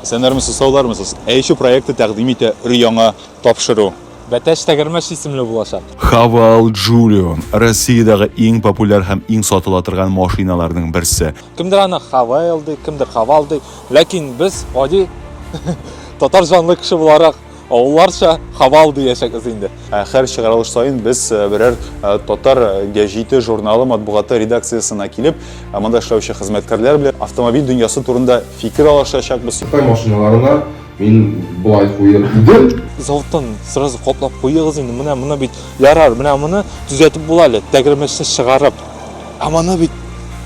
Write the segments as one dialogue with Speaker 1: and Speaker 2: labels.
Speaker 1: Исәннәрмесез, саулармысыз? Әйчү проекты тәкъдим итә өр-яңа тапшыру.
Speaker 2: Бәтәч тәгәрмәч исемле булачак.
Speaker 1: Хавал Джулион, Россиядәге иң популяр һәм иң сатыла торган машиналарның берсе.
Speaker 2: Кемдер аны Хавайл ди, кемдер Хавал ди. Ләкин без гади татар җанлы кеше буларак авылларча Хавал диячәкбез инде.
Speaker 1: Һәр чыгарылыш саен без берәр татар гәҗите, журналы, матбугаты редакциясенә килеп, монда эшләүче хезмәткәрләр белән автомобиль дөньясы турында фикер алышачакбыз.
Speaker 3: Кытай машиналарына мин болай куер идем.
Speaker 2: Заводтан сразу каплап куегыз инде. Менә моны бит ярар, менә моны төзәтеп була әле, тәгәрмәчне чыгарып. Ә моны бит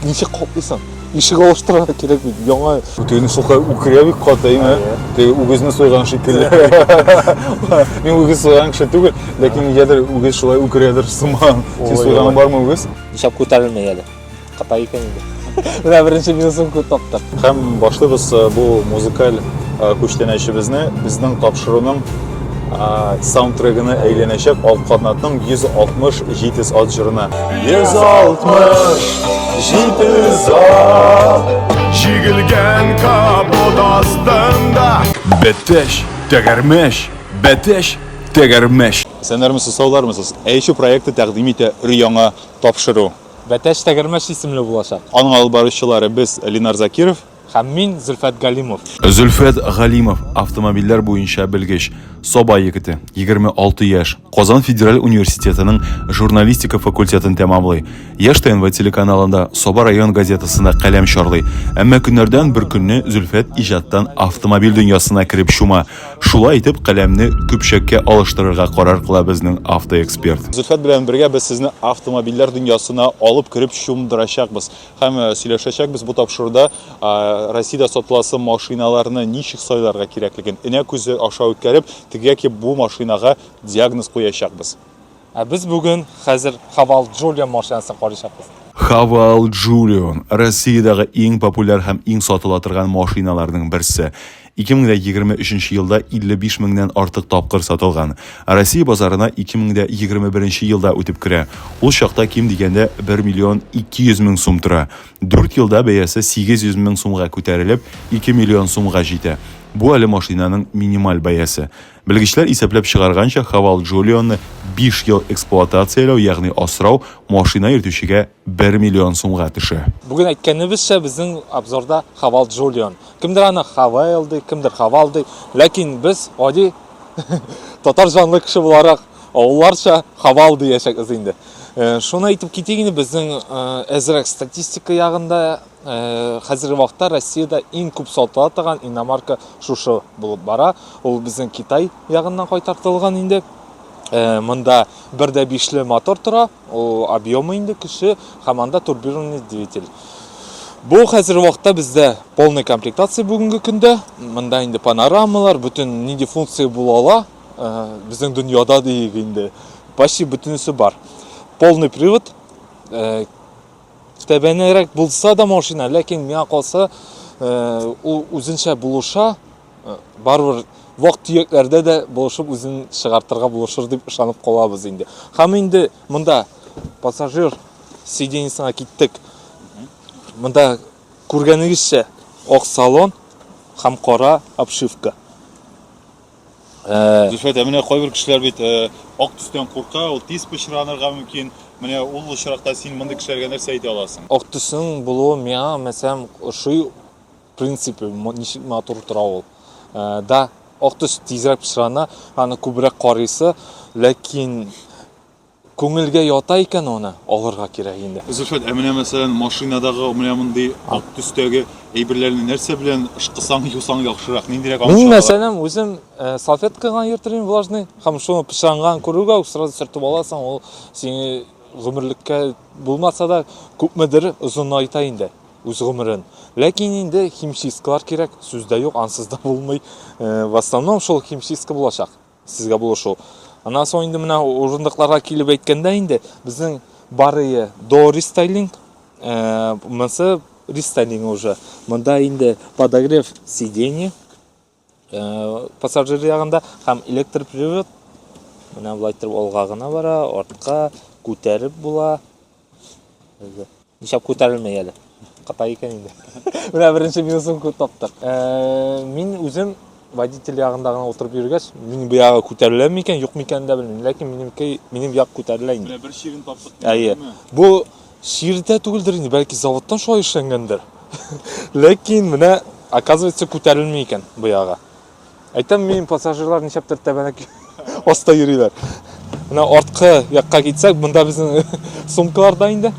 Speaker 2: ничек каплыйсың? Ишек алыштырырга кирәк бит, яңа.
Speaker 1: Тегене шулкадәр үкерә бик каты, әйме? Теге үгезне суйган шикелле. Мин үгез суйган кеше түгел, ләкин нигәдер үгез шулай үкерәдер сыман. Син суйганың бармы үгез?
Speaker 2: Нишләп күтәрелми әле? Кытай икән инде. Менә беренче минусын күп таптык.
Speaker 1: Һәм башлыйбыз бу музыкаль күчтәнәчебезне. Безнең тапшыруның саундтрегына әйләнәчәк Алтканатның 160 җитез ат җырына. 160 җитез ат.
Speaker 4: Җигелгән капот астында.
Speaker 1: Бәтәч, тәгәрмәч, бәтәч, тәгәрмәч. Исәннәрмесез, саулармысыз? Әйчү проекты тәкъдим итә өр-яңа тапшыру.
Speaker 2: Бәтәч тәгәрмәч исемле булачак.
Speaker 1: Аның алып баручылары без, Линар Закиров.
Speaker 2: Һәм мин, Зөлфәт Галимов.
Speaker 1: Зөлфәт Галимов, автомобильләр буенча белгеч, Саба егете, 26 яшь, Казан федераль университетының журналистика факультетын тәмамлый. Яшь ТНВ телеканалында, Саба район газетасында каләм чарлый. Әмма көннәрдән бер көнне Зөлфәт иҗаттан автомобиль дөньясына кереп чума. Шулай итеп, каләмне көпчәккә алыштырырга карар кыла безнең автоэксперт. Зөлфәт белән бергә без сезне автомобильләр дөньясына алып кереп чумдырачакбыз һәм сөйләшәчәкбез бу тапшыруда Россиядә сатыласы машиналарны ничек сайларга кирәклеген энә күзе аша үткәреп, теге яки бу машинага диагноз куячакбыз.
Speaker 2: Ә без бүген хәзер Хавал Джулион машинасын карыйчакбыз.
Speaker 1: Хавал Джулион, Россиядәге иң популяр һәм иң сатыла торган машиналарның берсе. 2023 елда 55 меңнән артык тапкыр сатылган. Россия базарына 2021 елда үтеп керә. Ул чакта ким дигәндә 1 миллион 200 мең сум тора. Дүрт елда бәясе 800 мең сумга күтәрелеп, 2 миллион сумга җитә. Бу әле машинаның минималь бәясе. Белгечләр исәпләп чыгарганча, Хавал Джолионны биш ел эксплуатацияләү, ягъни асрау, машина йөртүчегә бер миллион сумга төшә.
Speaker 2: Бүген әйткәнебезчә, безнең обзорда Хавал Джолион. Кемдер аны Хавайл ди, кемдер Хавал ди. Ләкин без гади татар җанлы кеше буларак, авылларча Хавал диячәкбез инде. Шуны әйтеп китик инде, безнең әзрәк статистика ягында Хәзерге вакытта Россиядә иң күп сатыла торган иномарка шушы булып бара. Ул безнең Китай ягыннан кайтартылган инде. Монда 1.5-ле мотор тора, ул объемы инде кеше һәм анда турбированный двигатель. Бу хәзерге вакытта бездә полный комплектация бүгенге көндә. Монда инде панорамалар, бөтен нинди функция була ала, безнең дөньяда диек инде. Почти бөтенесе бар. Полный привод, Тәбәнәгрәк булса да машина, ләкин миңа калса, ул үзенчә булыша, барыбер вак-төякләрдә дә булышып үзен чыгартырга булышыр дип ышанып калабыз инде. Һәм инде монда пассажир сиденьесына киттек. Монда күргәнегезчә ак салон һәм кара обшивка.
Speaker 1: Зөлфәт, ә менә кайбер кешеләр бит ак төстән курка, ул тиз пычранырга мөмкин. Менә ул очракта син мондый кешеләргә нәрсә әйтә аласың?
Speaker 2: Ак төснең булуы миңа, мәсәлән, ошый, в принципе, ничек матур тора ул. Да, ак төс тизрәк пычрана, аны күбрәк карыйсы, ләкин Күңелгә ята икән аны алырга кирәк инде.
Speaker 1: Зөлфәт, ә менә мәсәлән машинадагы менә мондый ак төстәге әйберләрне нәрсә белән ышкысаң, юсаң яхшырак, ниндирәк
Speaker 2: Мин мәсәлән үзем салфетка гына йөртер идем влажный һәм шуны пычранган күрүгә үк сразу сөртеп аласың, ул сине гомерлеккә булмаса да күпмедер озынайта инде үз гомерен. Ләкин инде химчисткалар кирәк, сүз дә юк, ансыз да булмый. В основном шул химчистка булачак. Сезгә булышу. Аннан соң инде менә урындыкларга килеп әйткәндә инде безнең барые до рестайлинг, монысы рестайлинг уже. Монда инде подогрев сиденье, пассажир ягында һәм электр привод. Менә болай итеп алга гына бара, артка күтәреп була. Нишләп күтәрелми әле? Кытай икән инде. Менә беренче минусын күп таптык. Э, мин үзем водитель ягында гына утырып йөргәч, мин бу ягы күтәрелә микән, юк микән дә белмим. Ләкин минемке, минем як күтәрелә инде.
Speaker 1: Менә бер чирен таптык.
Speaker 2: Әйе. Бу чир дә түгелдер инде, бәлки заводтан шулай эшләнгәндер. Ләкин менә, оказывается, күтәрелми икән бу ягы. Әйтәм, минем пассажирлар нишләптер тәбәнәк аста йөриләр. Менә арткы якка китсәк, монда безнең сумкалар да инде.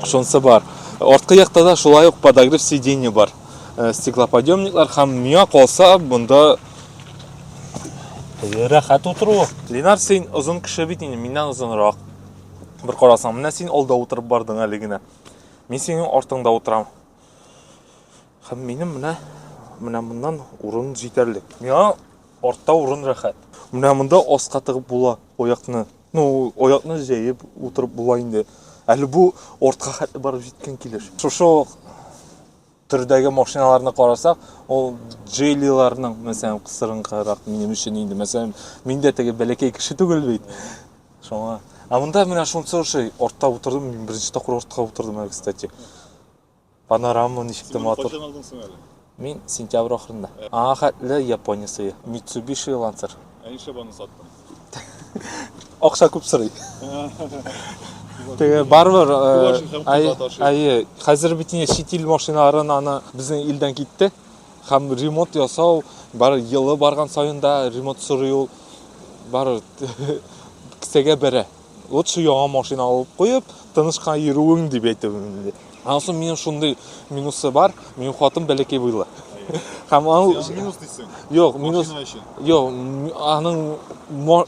Speaker 2: Шунысы бар. Арткы якта да шулай ук подогрев сиденье бар. Э, стеклоподъемниклар һәм миңа калса, монда рәхәт утыру. Ленар, син озын кеше бит инде, миннән озынрак. Бер карасаң, менә син алда утырып бардың әле генә. Мин синең артыңда утырам. Һәм минем менә менә моннан урын җитәрлек. Миңа артта урын рәхәт. Менә монда аска тыгып була аякны. Ну, аякны җәеп утырып була инде. Әле бу артка хәтле барып җиткән килеш. Шушы ук төрдәге машиналарны карасак, ул Джейлиларның, мәсәлән, кысырынкырак минем өчен инде. Мәсәлән, мин дә теге бәләкәй кеше түгел бит. Шуңа. Ә монда менә шунысы ошый. Артта утырдым, мин беренче тапкыр артка утырдым әле, кстати. Панорама ничек тә матур.
Speaker 1: Кайчан алдың соң әле?
Speaker 2: Мин сентябрь ахырында. Аңа хәтле Япония сые. Mitsubishi Lancer.
Speaker 1: Ә нишләп аны саттың?
Speaker 2: Акча күп сорый. Теге барыбер әйе, хәзер бит инде чит ил машиналарын аны безнең илдән китте. Һәм ремонт ясау бар елы барган саен да ремонт сорый ул. Бар кесәгә бәрә. Лучше яңа машина алып куеп, тыныч кына йөрүең дип әйтәм инде. Аннан соң минем шундый минусы бар, минем хатын бәләкәй буйлы. Һәм ул
Speaker 1: минус дисең.
Speaker 2: Юк, минус. Юк, аның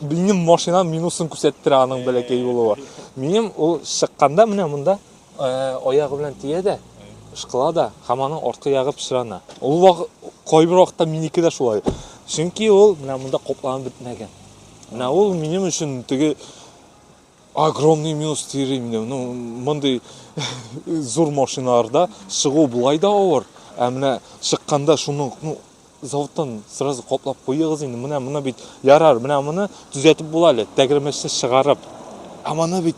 Speaker 2: минем машина минусын күрсәттерә аның бәләкәй булуы. Минем ул чыкканда менә монда э, аягы белән тия дә, ышкыла да, һәм аның арткы ягы пычрана. Ул вакыт кайбер вакытта минеке дә шулай. Чөнки ул менә монда капланып бетмәгән. Менә ул минем өчен теге огромный минус дир инде. Ну, мондый зур машиналарда чыгу болай да авыр. Ә менә чыкканда шуны, ну, заводтан сразу каплап куегыз инде. Менә моны бит ярар, менә моны төзәтеп була әле, тәгәрмәчне чыгарып. Ә моны бит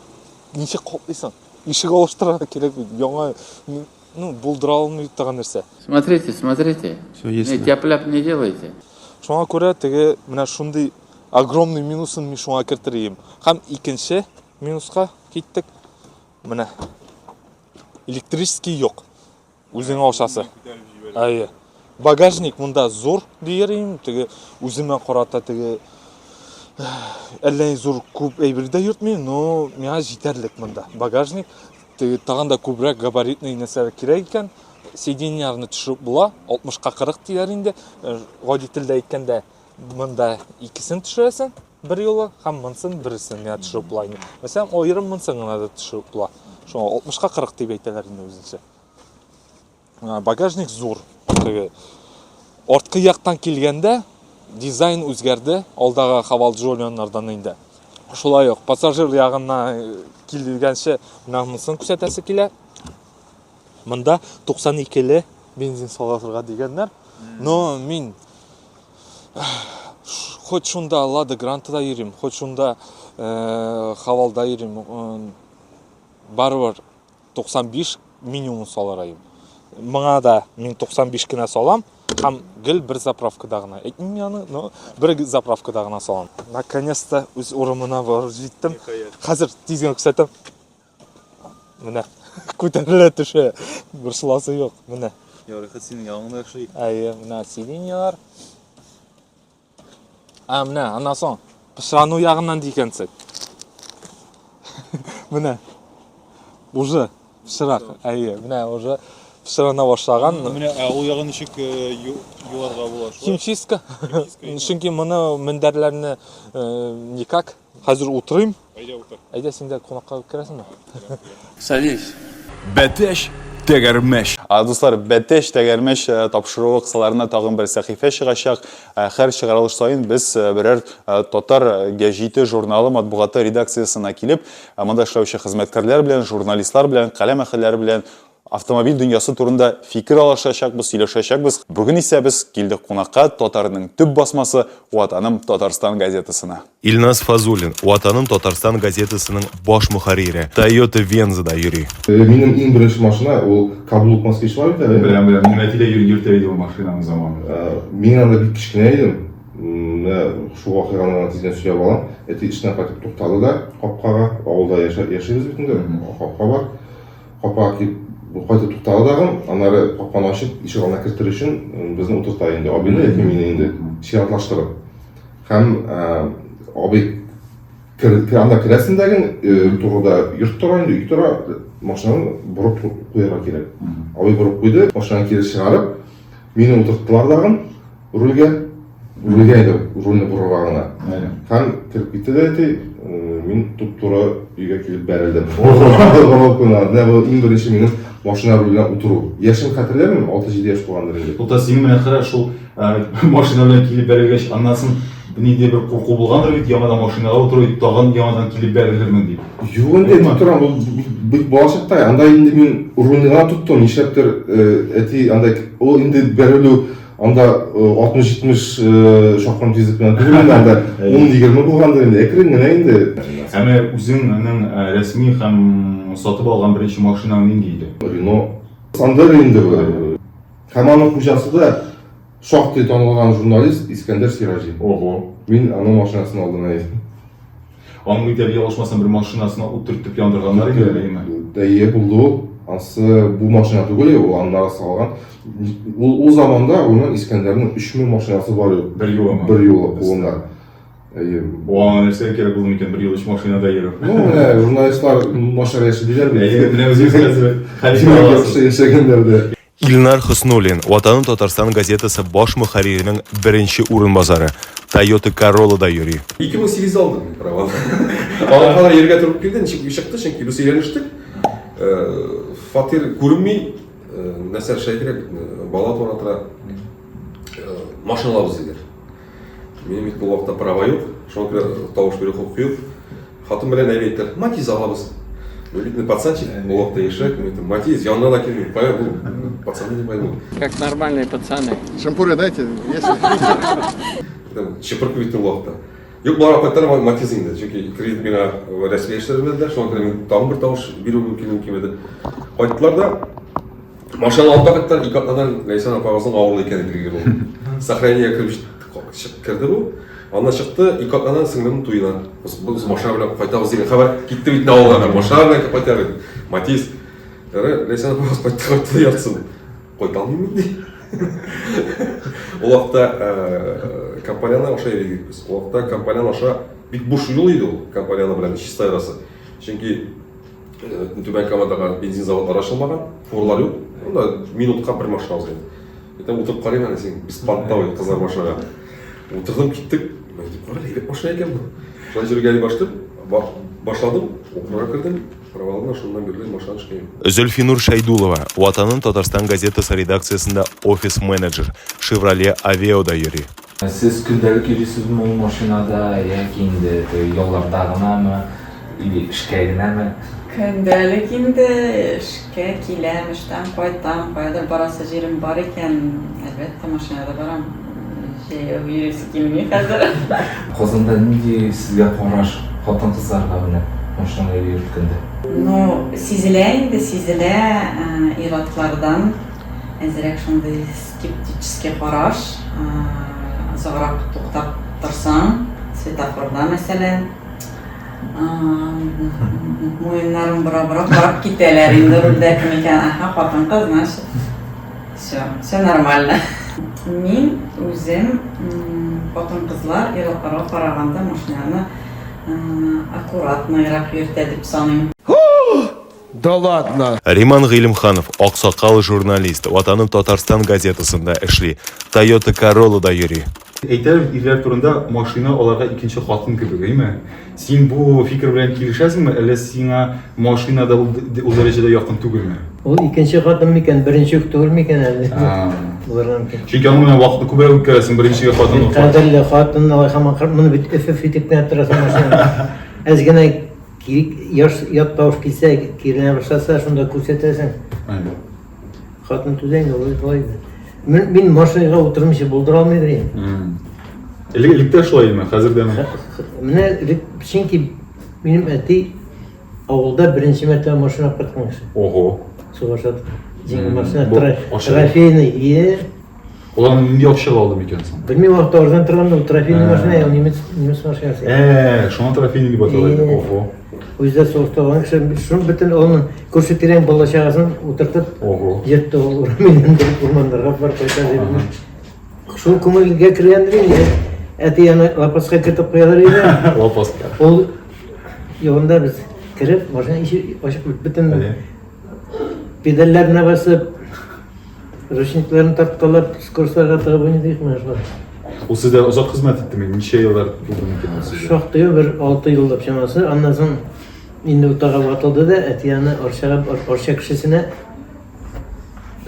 Speaker 2: ничек каплыйсың? Ишек алыштырырга кирәк бит. Яңа, ну, булдыра алмый торган нәрсә.
Speaker 5: Смотрите, смотрите.
Speaker 3: Все есть.
Speaker 5: Не тяп-ляп не делайте.
Speaker 2: Шуңа күрә теге менә шундый огромный минусын мин шуңа кертер идем. Һәм икенче минуска киттек. Менә электрический юк. Үзеңә ашасы. Әйе. Багажник монда зур дияр идем. Теге үземә карата теге әллә ни зур күп әйбер дә йөртмим, но миңа җитәрлек монда. Багажник теге тагын да күбрәк габаритный нәрсәләр кирәк икән. Сиденьяларны төшереп була, 60-ка 40 диләр инде. Э, гади телдә әйткәндә, монда икесен төшерәсең бер юлы һәм монсын берсен генә төшереп була инде. Мәсәлән, аерым монсын гына да төшереп була. Шуңа 60-ка 40 дип әйтәләр инде үзенчә. Багажник зур. Теге арткы яктан килгәндә дизайн үзгәрде, алдагы Хавал Джолионнардан инде. Шулай ук пассажир ягына э, килгәнче менә монысын күрсәтәсе килә. Монда 92-ле бензин салырга дигәннәр. Но мин хоть шунда Лада Грантада йөрим, хоть шунда э, Хавалда йөрим, э, барыбер 95 минимум салыр идем. Моңа да мин 95 кенә салам һәм гел бер заправкада гына. Әйтмим мин аны, но бер заправкада гына салам. Наконец-то үз урынына барып җиттем. Хәзер тиз генә күрсәтәм. Менә күтәрелә төшә. Борчыласы юк. Менә.
Speaker 1: Ярый, хәзер синең яныңда яхшы.
Speaker 2: Әйе, менә сиденьелар. Ә, менә, аннан соң пычрану ягыннан дигәнсек. Менә. Уже пычрак. Әйе, менә уже пычрана башлаган.
Speaker 1: Менә ә ул ягын ничек э, юарга була шулай?
Speaker 2: Химчистка. Чөнки моны мендәрләрне э, никак. Хәзер утырыйм.
Speaker 1: Әйдә утыр.
Speaker 2: Әйдә син дә кунакка керәсеңме?
Speaker 5: Садись.
Speaker 4: Бәтәч, тәгәрмәч.
Speaker 1: А, дуслар, Бәтәч тәгәрмәч э, тапшыруы кысаларында тагын бер сәхифә чыгачак. Э, һәр чыгарылыш саен без э, берәр татар гәҗите, журналы, матбугаты редакциясенә килеп, монда эшләүче хезмәткәрләр белән, журналистлар белән, каләм әһелләре белән. Автомобиль дөньясы турында фикер алышачакбыз, сөйләшәчәкбез. Бүген исә без килдек кунакка татарның төп басмасы Ватаным Татарстан газетасына. Илназ Фазуллин, Ватаным Татарстан газетасының баш мөхәррире, Toyota Venza-да йөри.
Speaker 3: Минем иң беренче машина ул Каблук Москвич бар бит әле.
Speaker 1: Беләм, беләм. Минем әти дә йөртә иде ул машинаны заманында.
Speaker 3: Мин анда бик кечкенә идем. Менә шул вакыйганы гына тиздән сөйләп алам. Әти эштән кайтып туктады да капкага. Авылда яшибез бит инде, капка бар. Капкага килеп кайтып туктады дагы, аннары капканы ачып, ишек алдына кертер өчен безне утырта инде, абыйны яки мине инде чиратлаштырып. Һәм абый кер, анда керәсең дә турыда йорт тора инде, өй тора, машинаны борып куярга кирәк. Абый борып куйды, машинаны кире чыгарып, мине утырттылар дагы рульгә. Рульгә инде, рульне борырга гына. Һәм кереп китте дә әти, мин туп-туры өйгә килеп бәрелдем. Менә бу иң беренче минем машина руленә утыру. Яшем хәтерләмим, 6-7 яшь булгандыр инде.
Speaker 1: Тукта, синең менә кара шул машина белән килеп бәрелгәч, аннан соң ниндидер бер курку булгандыр бит, яңадан машинага утыру, тагын яңадан килеп бәрелермен дип.
Speaker 3: Юк инде, әйтеп торам, ул бик балачакта, анда инде мин рульне гына тоттым, нишләптер әти анда ул инде бәрелү Анда 60-70 чакрым тизлек белән түгел инде, анда 10-20 булгандыр инде, әкрен генә инде.
Speaker 1: Ә менә үзеңнең рәсми һәм сатып алган беренче машинаң нинди иде?
Speaker 3: Рено Сандеро инде бу. Һәм аның хуҗасы да шактый танылган журналист Искәндәр Сираҗи.
Speaker 1: Ого.
Speaker 3: Мин аның машинасын алдым, әйе.
Speaker 1: Аның бит әле ялгышмасам бер машинасына ут төртеп яндырганнар иде әле, әйеме?
Speaker 3: Әйе, булды ул. Ансы бу машина түгел, ул аннары салган. Ул ул заманда гомумән Искәндәрнең 3000 машинасы бар иде.
Speaker 1: Бер юлымы?
Speaker 3: Бер юлы кулында. Әйе.
Speaker 1: Бу аңа нәрсәгә кирәк булды микән бер юлы өч машинада йөрү?
Speaker 3: Ну, менә журналистлар начар яши диләр бит.
Speaker 1: Әйе, менә үзегез хәзер хәл итә аласыз.
Speaker 3: Яшәгәннәр дә.
Speaker 1: Илнар Хөснуллин, Ватаным Татарстан газетасы баш мөхәрриренең беренче урынбасары, Toyota Corolla-да йөри.
Speaker 6: 2008-дә алдым мин праваны. Аңа кадәр йөрергә туры килде, ничек чыкты, чөнки без өйләнештек. Фатир күренми, нәрсә эшләргә кирәк бит, бала туа тора. Машина алабыз диләр. Минем бит бу вакытта права юк, шуңа күрә тавыш бирү хокукы юк. Хатын белән әби әйтте, Матиз алабыз. Ну, видно, пацанчик, ул вакытта яшьрәк, мин әйттем, Матиз, янына да килми, кая бу, пацаны не пойму.
Speaker 5: Как нормальные пацаны.
Speaker 7: Шампуры дайте, есть?
Speaker 6: Чыпырк бит ул вакытта. Юк, болар апайттар Матиз инде, чөнки кредит миңа рәсми эшләр шуңа күрә мин тагын бер тавыш бирү мөмкинлегем кимеде. Кайттылар да, Машина алып та кайттылар, ике атнадан Ләйсән апагызның авырлы икәне билгеле булды. Сохранение кереп чык керде бу. Аннан чыкты, ике атнадан сеңлемнең туена. Без, без машина белән кайтабыз дигән хәбәр китте бит авылга. Машина белән кайтабыз. Матиз. Ярый, Ләйсән апагыз кайтты, кайтты яртысын. Кайта алмыйм инде. Ул вакытта компанияне аша йөрдек без. Ул вакытта компанияне аша бик буш юл иде ул, компанияне белән Чистай арасы. Чөнки Түбән Камадага бензин заводлары ачылмаган, фурлар юк. Анда минутка бер машина уза иде. Әйтәм, утырып карыйм әле син, беспонтовый кызлар машинага. Утырдым, киттек. Әйтеп, кара, әйбәт машина икән бу. Шулай йөргәли башлыйм, башладым, укырга кердем, права алдым, шуннан бирле машина эшкә йөрим.
Speaker 1: Зөлфинур Шәйдулова, Ватаным Татарстан газетасы редакциясендә офис-менеджер, Шевроле Авеода йөри.
Speaker 5: Сез көндәлек йөрисезме ул машинада яки инде теге ялларда гынамы или эшкә генәме?
Speaker 8: Көндәлек инде эшкә киләм, эштән кайтам, каядыр барасы җирем бар икән, әлбәттә, машинада барам. Җәяү йөрисе килми хәзер.
Speaker 5: Казанда нинди сезгә караш хатын-кызларга менә машинада йөрткәндә?
Speaker 8: Ну, сизелә инде, сизелә ир-атлардан әзрәк шундый Скептический караш, озаграк туктап торсаң, светофорда, мәсәлән, муеннарын бора-бора карап китәләр инде рульдә кем икән, аһа, хатын-кыз, значит, все, все нормально. Мин үзем хатын-кызлар ир-атларга караганда машинаны аккуратныйрак йөртә дип саныйм.
Speaker 7: Да ладно!
Speaker 1: Риман Гыйлемханов, аксакал журналист, Ватаным Татарстан газетасында эшли, Toyota Corolla-да йөри. Әйтәләр бит ирләр турында, машина аларга икенче хатын кебек, әйме? Син бу фикер белән килешәсеңме, әллә сиңа машина да ул дәрәҗәдә якын түгелме?
Speaker 9: Ул икенче хатын микән, беренче үк түгел микән әле? Булырга мөмкин.
Speaker 1: Чөнки аның белән вакытны күбрәк үткәрәсең, беренчегә хатын
Speaker 9: Кадерле хатын, алай һаман моны бит өф-өф итеп кенә торасың машинада. Әз генә. Яш ят тавыш килсә, киреләнә башласа, шунда күрсәтәсең. Хатын түзә инде, ул шулай. Мин, мин машинага утырмыйча булдыра алмыйм идем.
Speaker 1: Элек электә шулай иде, хәзер дә.
Speaker 9: Менә элек, чөнки минем әти авылда беренче мәртәбә машина алып кайткан кеше.
Speaker 1: Ого.
Speaker 9: Сугыша җиңел машина, трофейный. Е.
Speaker 1: Ул аны нинди акчага алды микән соң?
Speaker 9: Белмим, ул арзан торган, ул трофейный машина, ул немец, немец машинасы.
Speaker 1: Ә, шуңа трофейный дип атала иде. Ого.
Speaker 9: Үзе дә сугышта булган кеше, шуның бөтен авылның күрше тирән бала чагасын утыртып,
Speaker 1: Ого.
Speaker 9: йөртте ул урам әйләндереп урманнарга барып кайта дип. Шул күңелгә кергәндер инде. Әти аны лапаска кертеп куялар иде.
Speaker 1: Лапаска.
Speaker 9: Ул югында без кереп, машина ишек ачып бөтен педальләренә басып, Ручникларын тарткалап, скоростьларга тыгып уйныйк менә шулай.
Speaker 1: Ул сездә озак хезмәт иттеме? Ничә еллар булды микән ул сездә?
Speaker 9: Шактый бер 6 еллап чамасы. Аннан соң инде утага ватылды да, әти аны Арчага, Арча кешесенә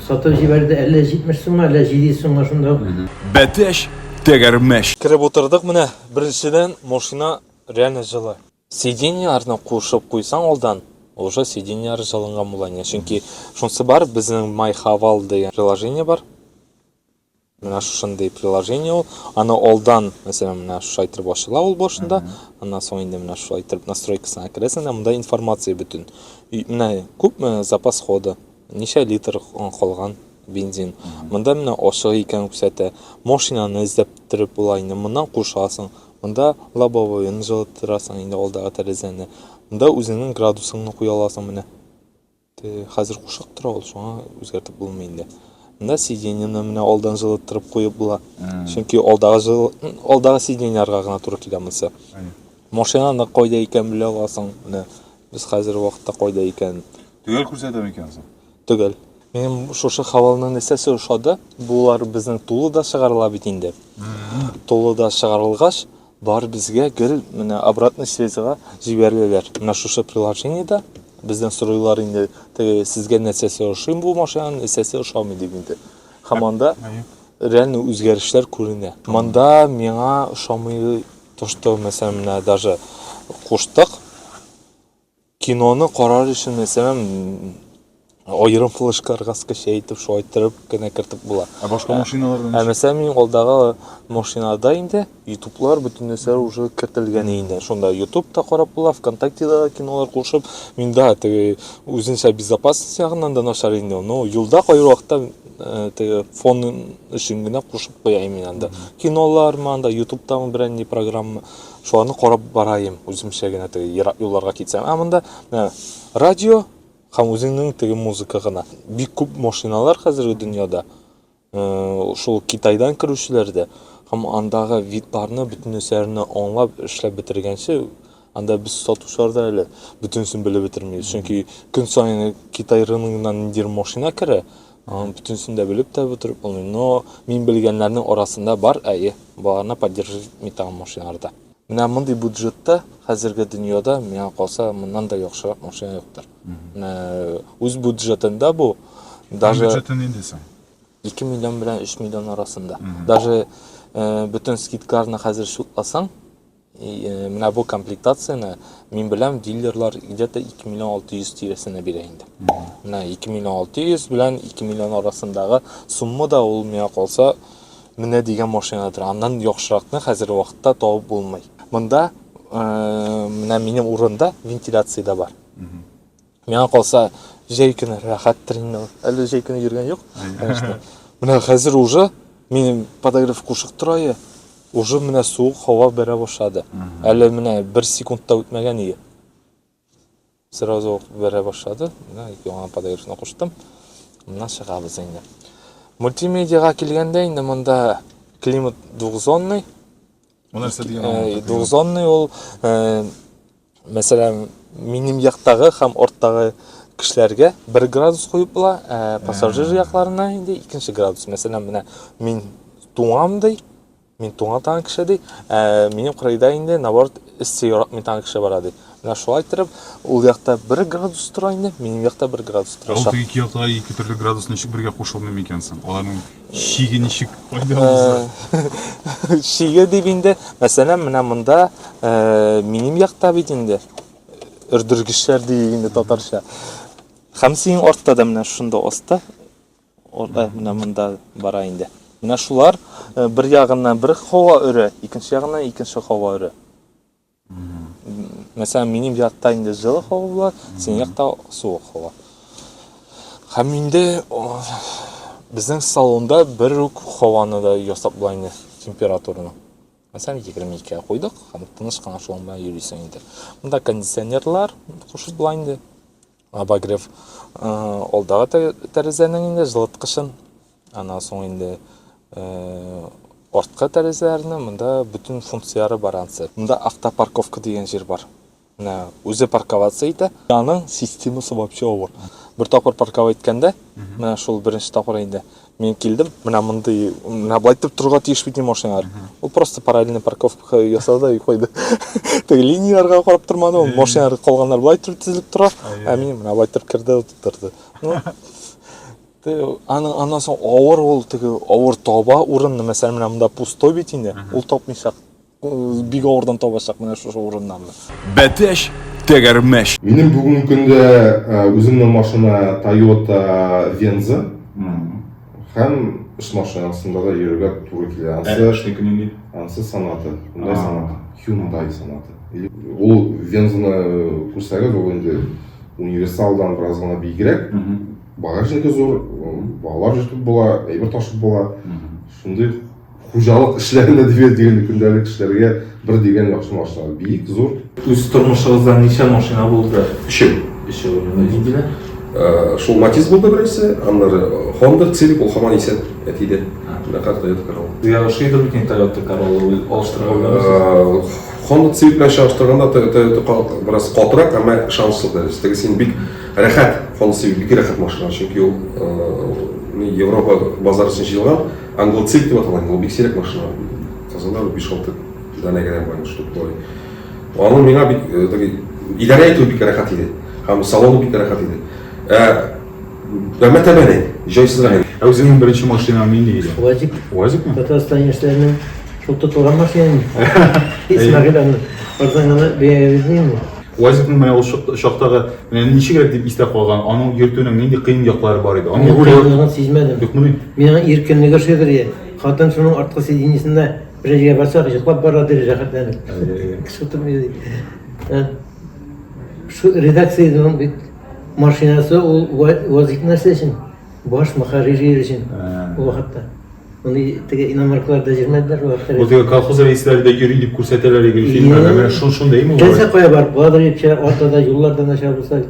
Speaker 9: сатып җибәрде. Әллә 70 сумга, әллә 700 сумга шунда ук.
Speaker 4: Бәтәч, тәгәрмәч.
Speaker 2: Кереп утырдык менә. Беренчедән, машина реально җылы. Сиденьеларны кушып куйсаң алдан, уже сиденьелар җылынган була инде. Чөнки шунысы бар, безнең My Haval дигән приложение бар. Менә шушындый приложение ул. Аны алдан, мәсәлән, менә шулай итеп ачыла ул башында. Аннан соң инде менә шулай итеп настройкасына керәсең дә, монда информация бөтен. Менә күпме запас хода, ничә литр калган бензин. Монда менә ачык икәнен күрсәтә. Машинаны эзләп торып була инде. Моннан кушасың. Монда лобовоен җылыттырасың инде алдагы тәрәзәне. Монда үзеңнең градусыңны куя аласың менә. Хәзер кушык тора ул, шуңа үзгәртеп булмый инде. Монда сиденьены менә алдан җылыттырып куеп була. Чөнки алдагы җыл, алдагы сиденьеларга гына туры килә монысы. Машинаны кайда икән белә аласың. Менә без хәзер вакытта кайда икән.
Speaker 1: Төгәл күрсәтә микән соң?
Speaker 2: Төгәл. Минем шушы Хавалның нәрсәсе ошады, болар безнең Тулыда чыгарыла бит инде. Тулыда чыгарылгач, бар безгә гел менә обратный связьга җибәреләләр. Менә шушы приложениедә бездән сорыйлар инде, теге сезгә нәрсәсе ошый бу машинаның, нәрсәсе ошамый дип инде. Һәм анда реально үзгәрешләр күренә. Монда миңа ошамый то, что, мәсәлән, менә даже куштык, Киноны карар өчен, мәсәлән, аерым флешкаларга скачать итеп, шулай иттереп кенә кертеп була.
Speaker 1: Ә башка машиналарда
Speaker 2: Ә мәсәлән, минем алдагы машинада инде ютублар бөтен нәрсәләр уже кертелгән инде. Шунда ютуб та карап була, ВКонтактеда да кинолар кушып, мин да теге үзенчә безопасность ягыннан да начар инде. Но юлда кайбер вакытта э, теге фон өчен генә кушып куям мин анда. Кинолармы анда, ютубтамы берәр ни программа. Шуларны карап бараем, үземчә генә теге ерак юлларга китсәм. Ә монда менә радио һәм үзеңнең теге музыка гына. Бик күп машиналар хәзерге дөньяда. Э, шул Китайдан керүчеләр дә һәм андагы видларны бөтенесәрне аңлап эшләп бетергәнче, анда без сатучылар да әле бөтенесен белеп бетермибез. Чөнки көн саен Китай рыногыннан ниндидер машина керә, аның бөтенесен дә белеп тә бетереп булмый. Но мин белгәннәрнең арасында бар, әйе, боларны поддерживать итми тагын машиналарда. Менә мондый бюджетта хәзерге дөньяда миңа калса моннан да яхшырак машина юктыр. Менә үз бюджетында бу даже
Speaker 1: бюджеты нинди соң?
Speaker 2: 2 миллион белән 3 миллион арасында. Даже э, бөтен скидкаларны хәзер шутласаң, Э, менә бу комплектацияне мин беләм, дилерлар где-то 2 миллион 600 тирәсенә бирә инде. Менә 2 миллион 600 белән 2 миллион арасындагы сумма да ул миңа калса менә дигән машинадыр. Аннан яхшыракны хәзерге вакытта табып булмый. Монда э, менә минем урында вентиляция дә бар. Миңа калса, җәй көне рәхәттер инде. Әле җәй көне йөргән юк, конечно. Менә хәзер уже минем подогрев кушык тора я. Уже менә суык һава бәрә башлады. Әле менә бер секунд та үтмәгән ие. Сразу ук бәрә башлады. Менә яңа подогревны куштым. Моннан чыгабыз инде. Мультимедиага килгәндә инде монда климат двухзонный.
Speaker 1: Бу нәрсә дигән аңлата?
Speaker 2: Двухзонный ул э, Мәсәлән, минем яктагы һәм арттагы кешеләргә 1 градус куеп була, ә пассажир якларына инде икенче градус. Мәсәлән, менә мин туңам ди, мин туңа торган кеше ди, ә минем кырыйда инде наоборот эссе яратмый торган кеше бара ди. Менә шулай иттереп, ул якта 1 градус тора инде, минем якта 1 градус
Speaker 1: Ә ул
Speaker 2: торачак.
Speaker 1: теге ике яктагы ике төрле градус ничек бергә кушылмый микән соң? Аларның Чиге ничек кайда уза?
Speaker 2: Чиге дип инде, мәсәлән, менә монда э, минем якта бит инде Өрдергечләр диек инде татарча. Һәм синең артта да менә шунда аста, менә монда бара инде. Менә шулар бер ягыннан бер һава өрә, икенче ягыннан икенче һава өрә. Мәсәлән, минем якта инде җылы һава була, синең якта суык һава. Һәм инде безнең салонда бер үк һаваны да ясап була инде температураны. Мәсәлән, 22-гә куйдык һәм тыныч кына шуның белән йөрисең инде. Монда кондиционерлар кушып була инде. Обогрев алдагы тәрәзәнең инде җылыткычын, аннан соң инде арткы тәрәзәләрне, монда бөтен функцияләре бар ансы. Монда автопарковка дигән җир бар. Менә үзе парковаться итә. Аның системасы вообще авыр. Бер тапкыр парковать иткәндә, менә шул беренче тапкыр инде мин килдем, менә мондый, менә болай итеп торырга тиеш бит машиналар. Ул просто параллельный парковка ясады да и куйды. Теге линияләргә карап тормады, ул машиналар калганнар болай итеп тезелеп тора, ә мин менә болай итеп керде, утырды. Ну, аның аннан соң авыр ул теге авыр таба урынны, мәсәлән, менә монда пустой бит инде, ул тапмыйча Бик авырдан табачак менә шушы урыннарны.
Speaker 4: Бәтәч, тәгәрмәч.
Speaker 3: Минем бүгенге көндә үземнең машина Toyota Venza һәм эш машинасында да йөрергә туры килә. Ансы
Speaker 1: эшнеке нинди?
Speaker 3: Ансы Sonata, Hyundai Sonata, Hyundai Sonata. Ул Venza-ны күрсәгез, ул инде универсалдан бераз гына биегрәк. Багажнигы зур, балалар йөртеп була, әйбер ташып була. Шундый хуҗалык эшләренә дип дигән көндәлек эшләргә бер дигән яхшы машина. Биек, зур.
Speaker 5: Үз тормышыгызда ничә машина булды?
Speaker 6: Өчәү.
Speaker 5: Өчәү. Ниндиләр?
Speaker 6: Шул Матиз булды беренчесе, аннары Honda Civic, ул һаман исән әтидә. Менә хәзер Toyota Corolla.
Speaker 5: Сезгә ошыйдыр бит инде Toyota Corolla, алыштырырга уйламыйсыз?
Speaker 6: Honda Civic белән чагыштырганда Toyota бераз катырак, әмма ышанычлы дәрәҗәдә. Теге син бик рәхәт, Honda Civic бик рәхәт машина, чөнки ул Европа базары өчен җыелган. Англоцик дип атала инде, ул бик сирәк машина. Казанда бер 5-6 данә генә бар инде, штук болай. Аның миңа бик э, теге идарә итү бик рәхәт иде. Һәм салоны бик рәхәт иде. Ә әмма тәбән иде, җайсызрак иде.
Speaker 1: Ә үзеңнең беренче машинаң нинди иде?
Speaker 9: УАЗик.
Speaker 1: УАЗикмы?
Speaker 9: Татарстан яшьләренең шул тотылган машина инде. Исмәгыйль аны арзан гына бәягә бирде инде.
Speaker 1: УАЗикның менә ул чактагы менә ничегрәк дип истә калган, аның йөртүнең нинди кыен яклары бар иде?
Speaker 9: Аның руле кыенлыгын сизмәдем.
Speaker 1: Юкмыни?
Speaker 9: Миңа иркенлеге ошыйдыр иде. Хатын шуның арткы сиденьесында бер җиргә барсак, йоклап бара диде рәхәтләнеп. Кеше утырмый ди. Шу редакциянең бит машинасы ул УАЗик нәрсә өчен? Баш мөхәррир өчен ул вакытта. Моны теге иномаркаларда җөрмәделәр ул вакытта.
Speaker 1: Ул теге колхоз рәисләре дә йөри дип күрсәтәләр иде фильмнарда. Менә шул шундыймы ул?
Speaker 9: Теләсә кая барып буладыр дип, артада юллар да начар булса,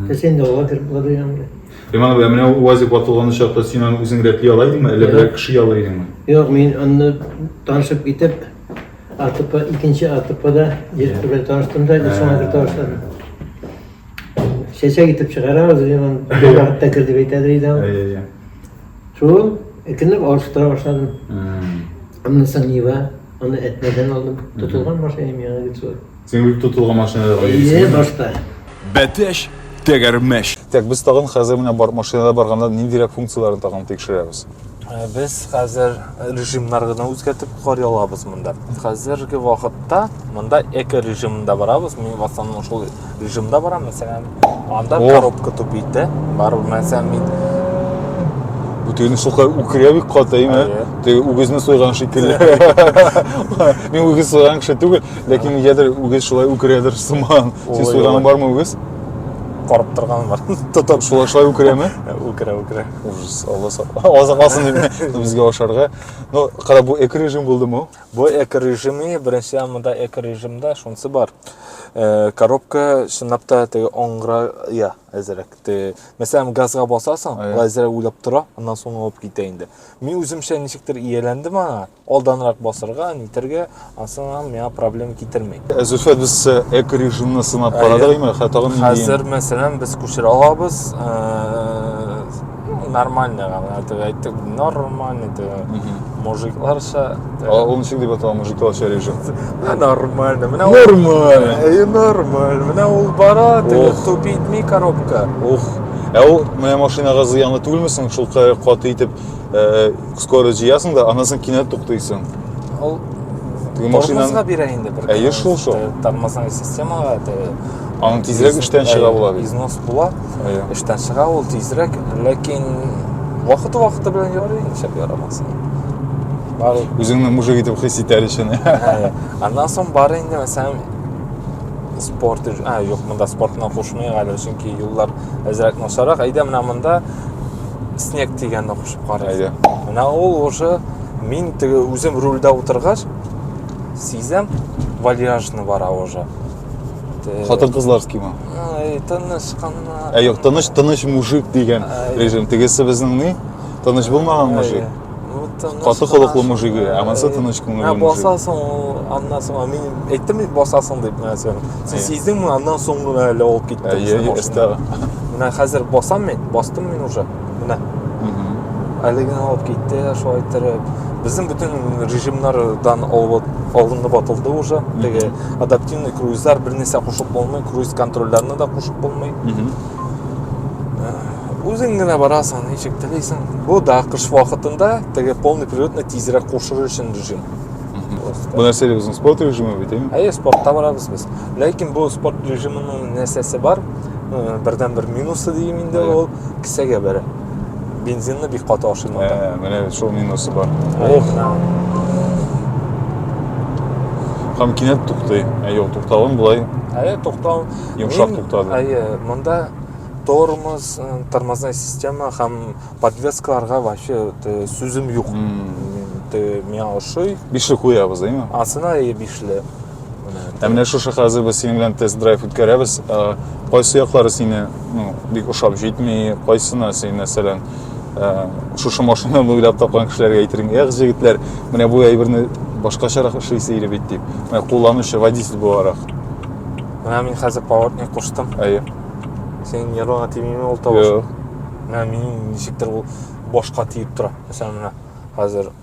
Speaker 9: теләсә инде алга кереп буладыр янында.
Speaker 1: Иман абый, менә УАЗик ватылган чакта син аны үзең рәтли ала идеңме, әллә берәр кеше ала идеңме?
Speaker 9: Юк, мин аны танышып китеп, АТП, икенче АТПда директор белән таныштым да, шуңа кертә башладым. Чәчәк итеп чыгарабыз, мин аны вакытта кер дип әйтәдер иде ул.
Speaker 1: Әйе, әйе.
Speaker 9: Шул әкренләп алыштыра башладым. Аннан соң Нива, аны Әтнәдән алдым. Тотылган машина миңа бит шул.
Speaker 1: Син бик тотылган машиналарга йөрисең.
Speaker 9: Әйе, башта.
Speaker 4: Бәтәч, тәгәрмәч.
Speaker 1: Так, без тагын хәзер менә бар машинада барганда ниндирәк функцияләрен тагын тикшерәбез?
Speaker 2: Без хәзер режимнар гына үзгәртеп карый алабыз монда. Хәзерге вакытта монда эко режимында барабыз. Мин в основном шул режимда барам. Мәсәлән, анда коробка тупит, барыбер мәсәлән мин
Speaker 1: Бу тегене шулкадәр үкерә бик каты, әйме? Теге үгезне сойган шикелле. Мин үгез сойган кеше түгел, ләкин нигәдер үгез шулай үкерәдер сыман. Син сойганың бармы үгез?
Speaker 2: Карап торганым бар.
Speaker 1: Тотып шулай шулай үкерәме?
Speaker 2: Үкерә, үкерә.
Speaker 1: Ужас, Алла сакласын дип безгә ашарга. Ну, кара, бу эко режим булдымы?
Speaker 2: Бу эко режимы, беренчедән монда эко режимда шунысы бар. Э, коробка чынлап та теге аңгыра, я, әзерәк. Теге, мәсәлән, газга басасың, ул әзерәк уйлап тора, аннан соң алып китә инде. Мин үземчә ничектер ияләндем аңа, алданрак басырга, нитәргә, ансын миңа проблема китерми.
Speaker 1: Э, Зөлфәт, без э, эко режимны сынап карадык, әйме? Тагын нинди?
Speaker 2: Хәзер, мәсәлән, без күчерә алабыз, нормально гына дип әйттек, нормально дип. Мужикларча.
Speaker 1: Ул ничек дип атала мужикларча режим?
Speaker 2: Нормально. Менә
Speaker 1: ул Нормально.
Speaker 2: Әйе, нормально. Менә ул бара, теге тупитми коробка.
Speaker 1: Ух. Ә ул менә машинага зыянлы түгелме соң, шул кадәр каты итеп э, скорость җыясың да, аннан соң кинәт туктыйсың.
Speaker 2: Ул тормозга бирә инде бер.
Speaker 1: Әйе, шул шул.
Speaker 2: Тормозная системага теге.
Speaker 1: Аның тизрәк эштән чыга була бит.
Speaker 5: Износ була. Эштән чыга ул тизрәк, ләкин вакыты-вакыты белән ярый, нишләп ярамасын.
Speaker 1: Бар үзеңне мужик итеп хис итәр өчен.
Speaker 5: Аннан соң бар инде, мәсәлән, спорт, а, юк, монда спортны кушмыйк әле, чөнки юллар әзрәк начаррак. Әйдә, менә монда снег дигәнне кушып карыйк.
Speaker 1: Әйдә.
Speaker 5: Менә ул уже мин теге үзем рульдә утыргач, сизәм, вальяжно бара уже.
Speaker 1: Хатын-кызларский ма?
Speaker 5: Ай, тыныч кына.
Speaker 1: Ә юк, тыныч, тыныч мужик дигән режим. Тегесе безнең ни? Тыныч булмаган мужик. Каты холыклы мужик, ә монысы тыныч күңелле мужик.
Speaker 5: Басасың ул, аннан соң, мин әйттем бит басасың дип, менә син. Син сиздеңме, аннан соң гына әле алып китте.
Speaker 1: Әйе, өстә.
Speaker 5: Менә хәзер басам мин, бастым мин уже. Менә. Әле генә алып китте, шулай иттереп. Безнең бөтен режимнардан алып алынып атылды уже. Теге адаптивный круизлар бер нәрсә кушып булмый, круиз контрольләрне дә кушып булмый. Үзең генә барасың, ничек телисең. Бу да кыш вакытында теге полный приводны тизрәк кушыр өчен режим.
Speaker 1: Бу нәрсә безнең спорт режимы бит, әйме?
Speaker 5: Әйе, спортта барабыз без. Ләкин бу спорт режимының нәрсәсе бар? Бердән-бер минусы дим инде ул кесәгә бәрә. Бензинны бик каты ашый
Speaker 1: монда. Менә шул минусы бар. Ох. Һәм кинәт туктый. Ә юк, туктавын болай.
Speaker 5: Әйе, туктау.
Speaker 1: Йомшак туктады.
Speaker 5: Әйе, монда тормоз, тормозная система һәм подвескаларга вообще сүзем юк. Миңа ошый.
Speaker 1: Бишле куябыз, әйме?
Speaker 5: Асына әйе бишле.
Speaker 1: Ә менә шушы хәзер без синең белән тест-драйв үткәрәбез. Кайсы яклары сине, ну, бик ошап җитми, кайсына син, мәсәлән, шушы машинаны уйлап тапкан кешеләргә әйтерең, эх, җегетләр, менә бу әйберне башкачарак эшлисе иде бит дип. Менә кулланучы водитель буларак.
Speaker 5: Менә мин хәзер поворотник куштым.
Speaker 1: Әйе.
Speaker 5: Синең нервыңа тимиме ул тавыш?
Speaker 1: Юк.
Speaker 5: Менә минем ничектер ул башка тиеп тора. Мәсәлән, менә хәзер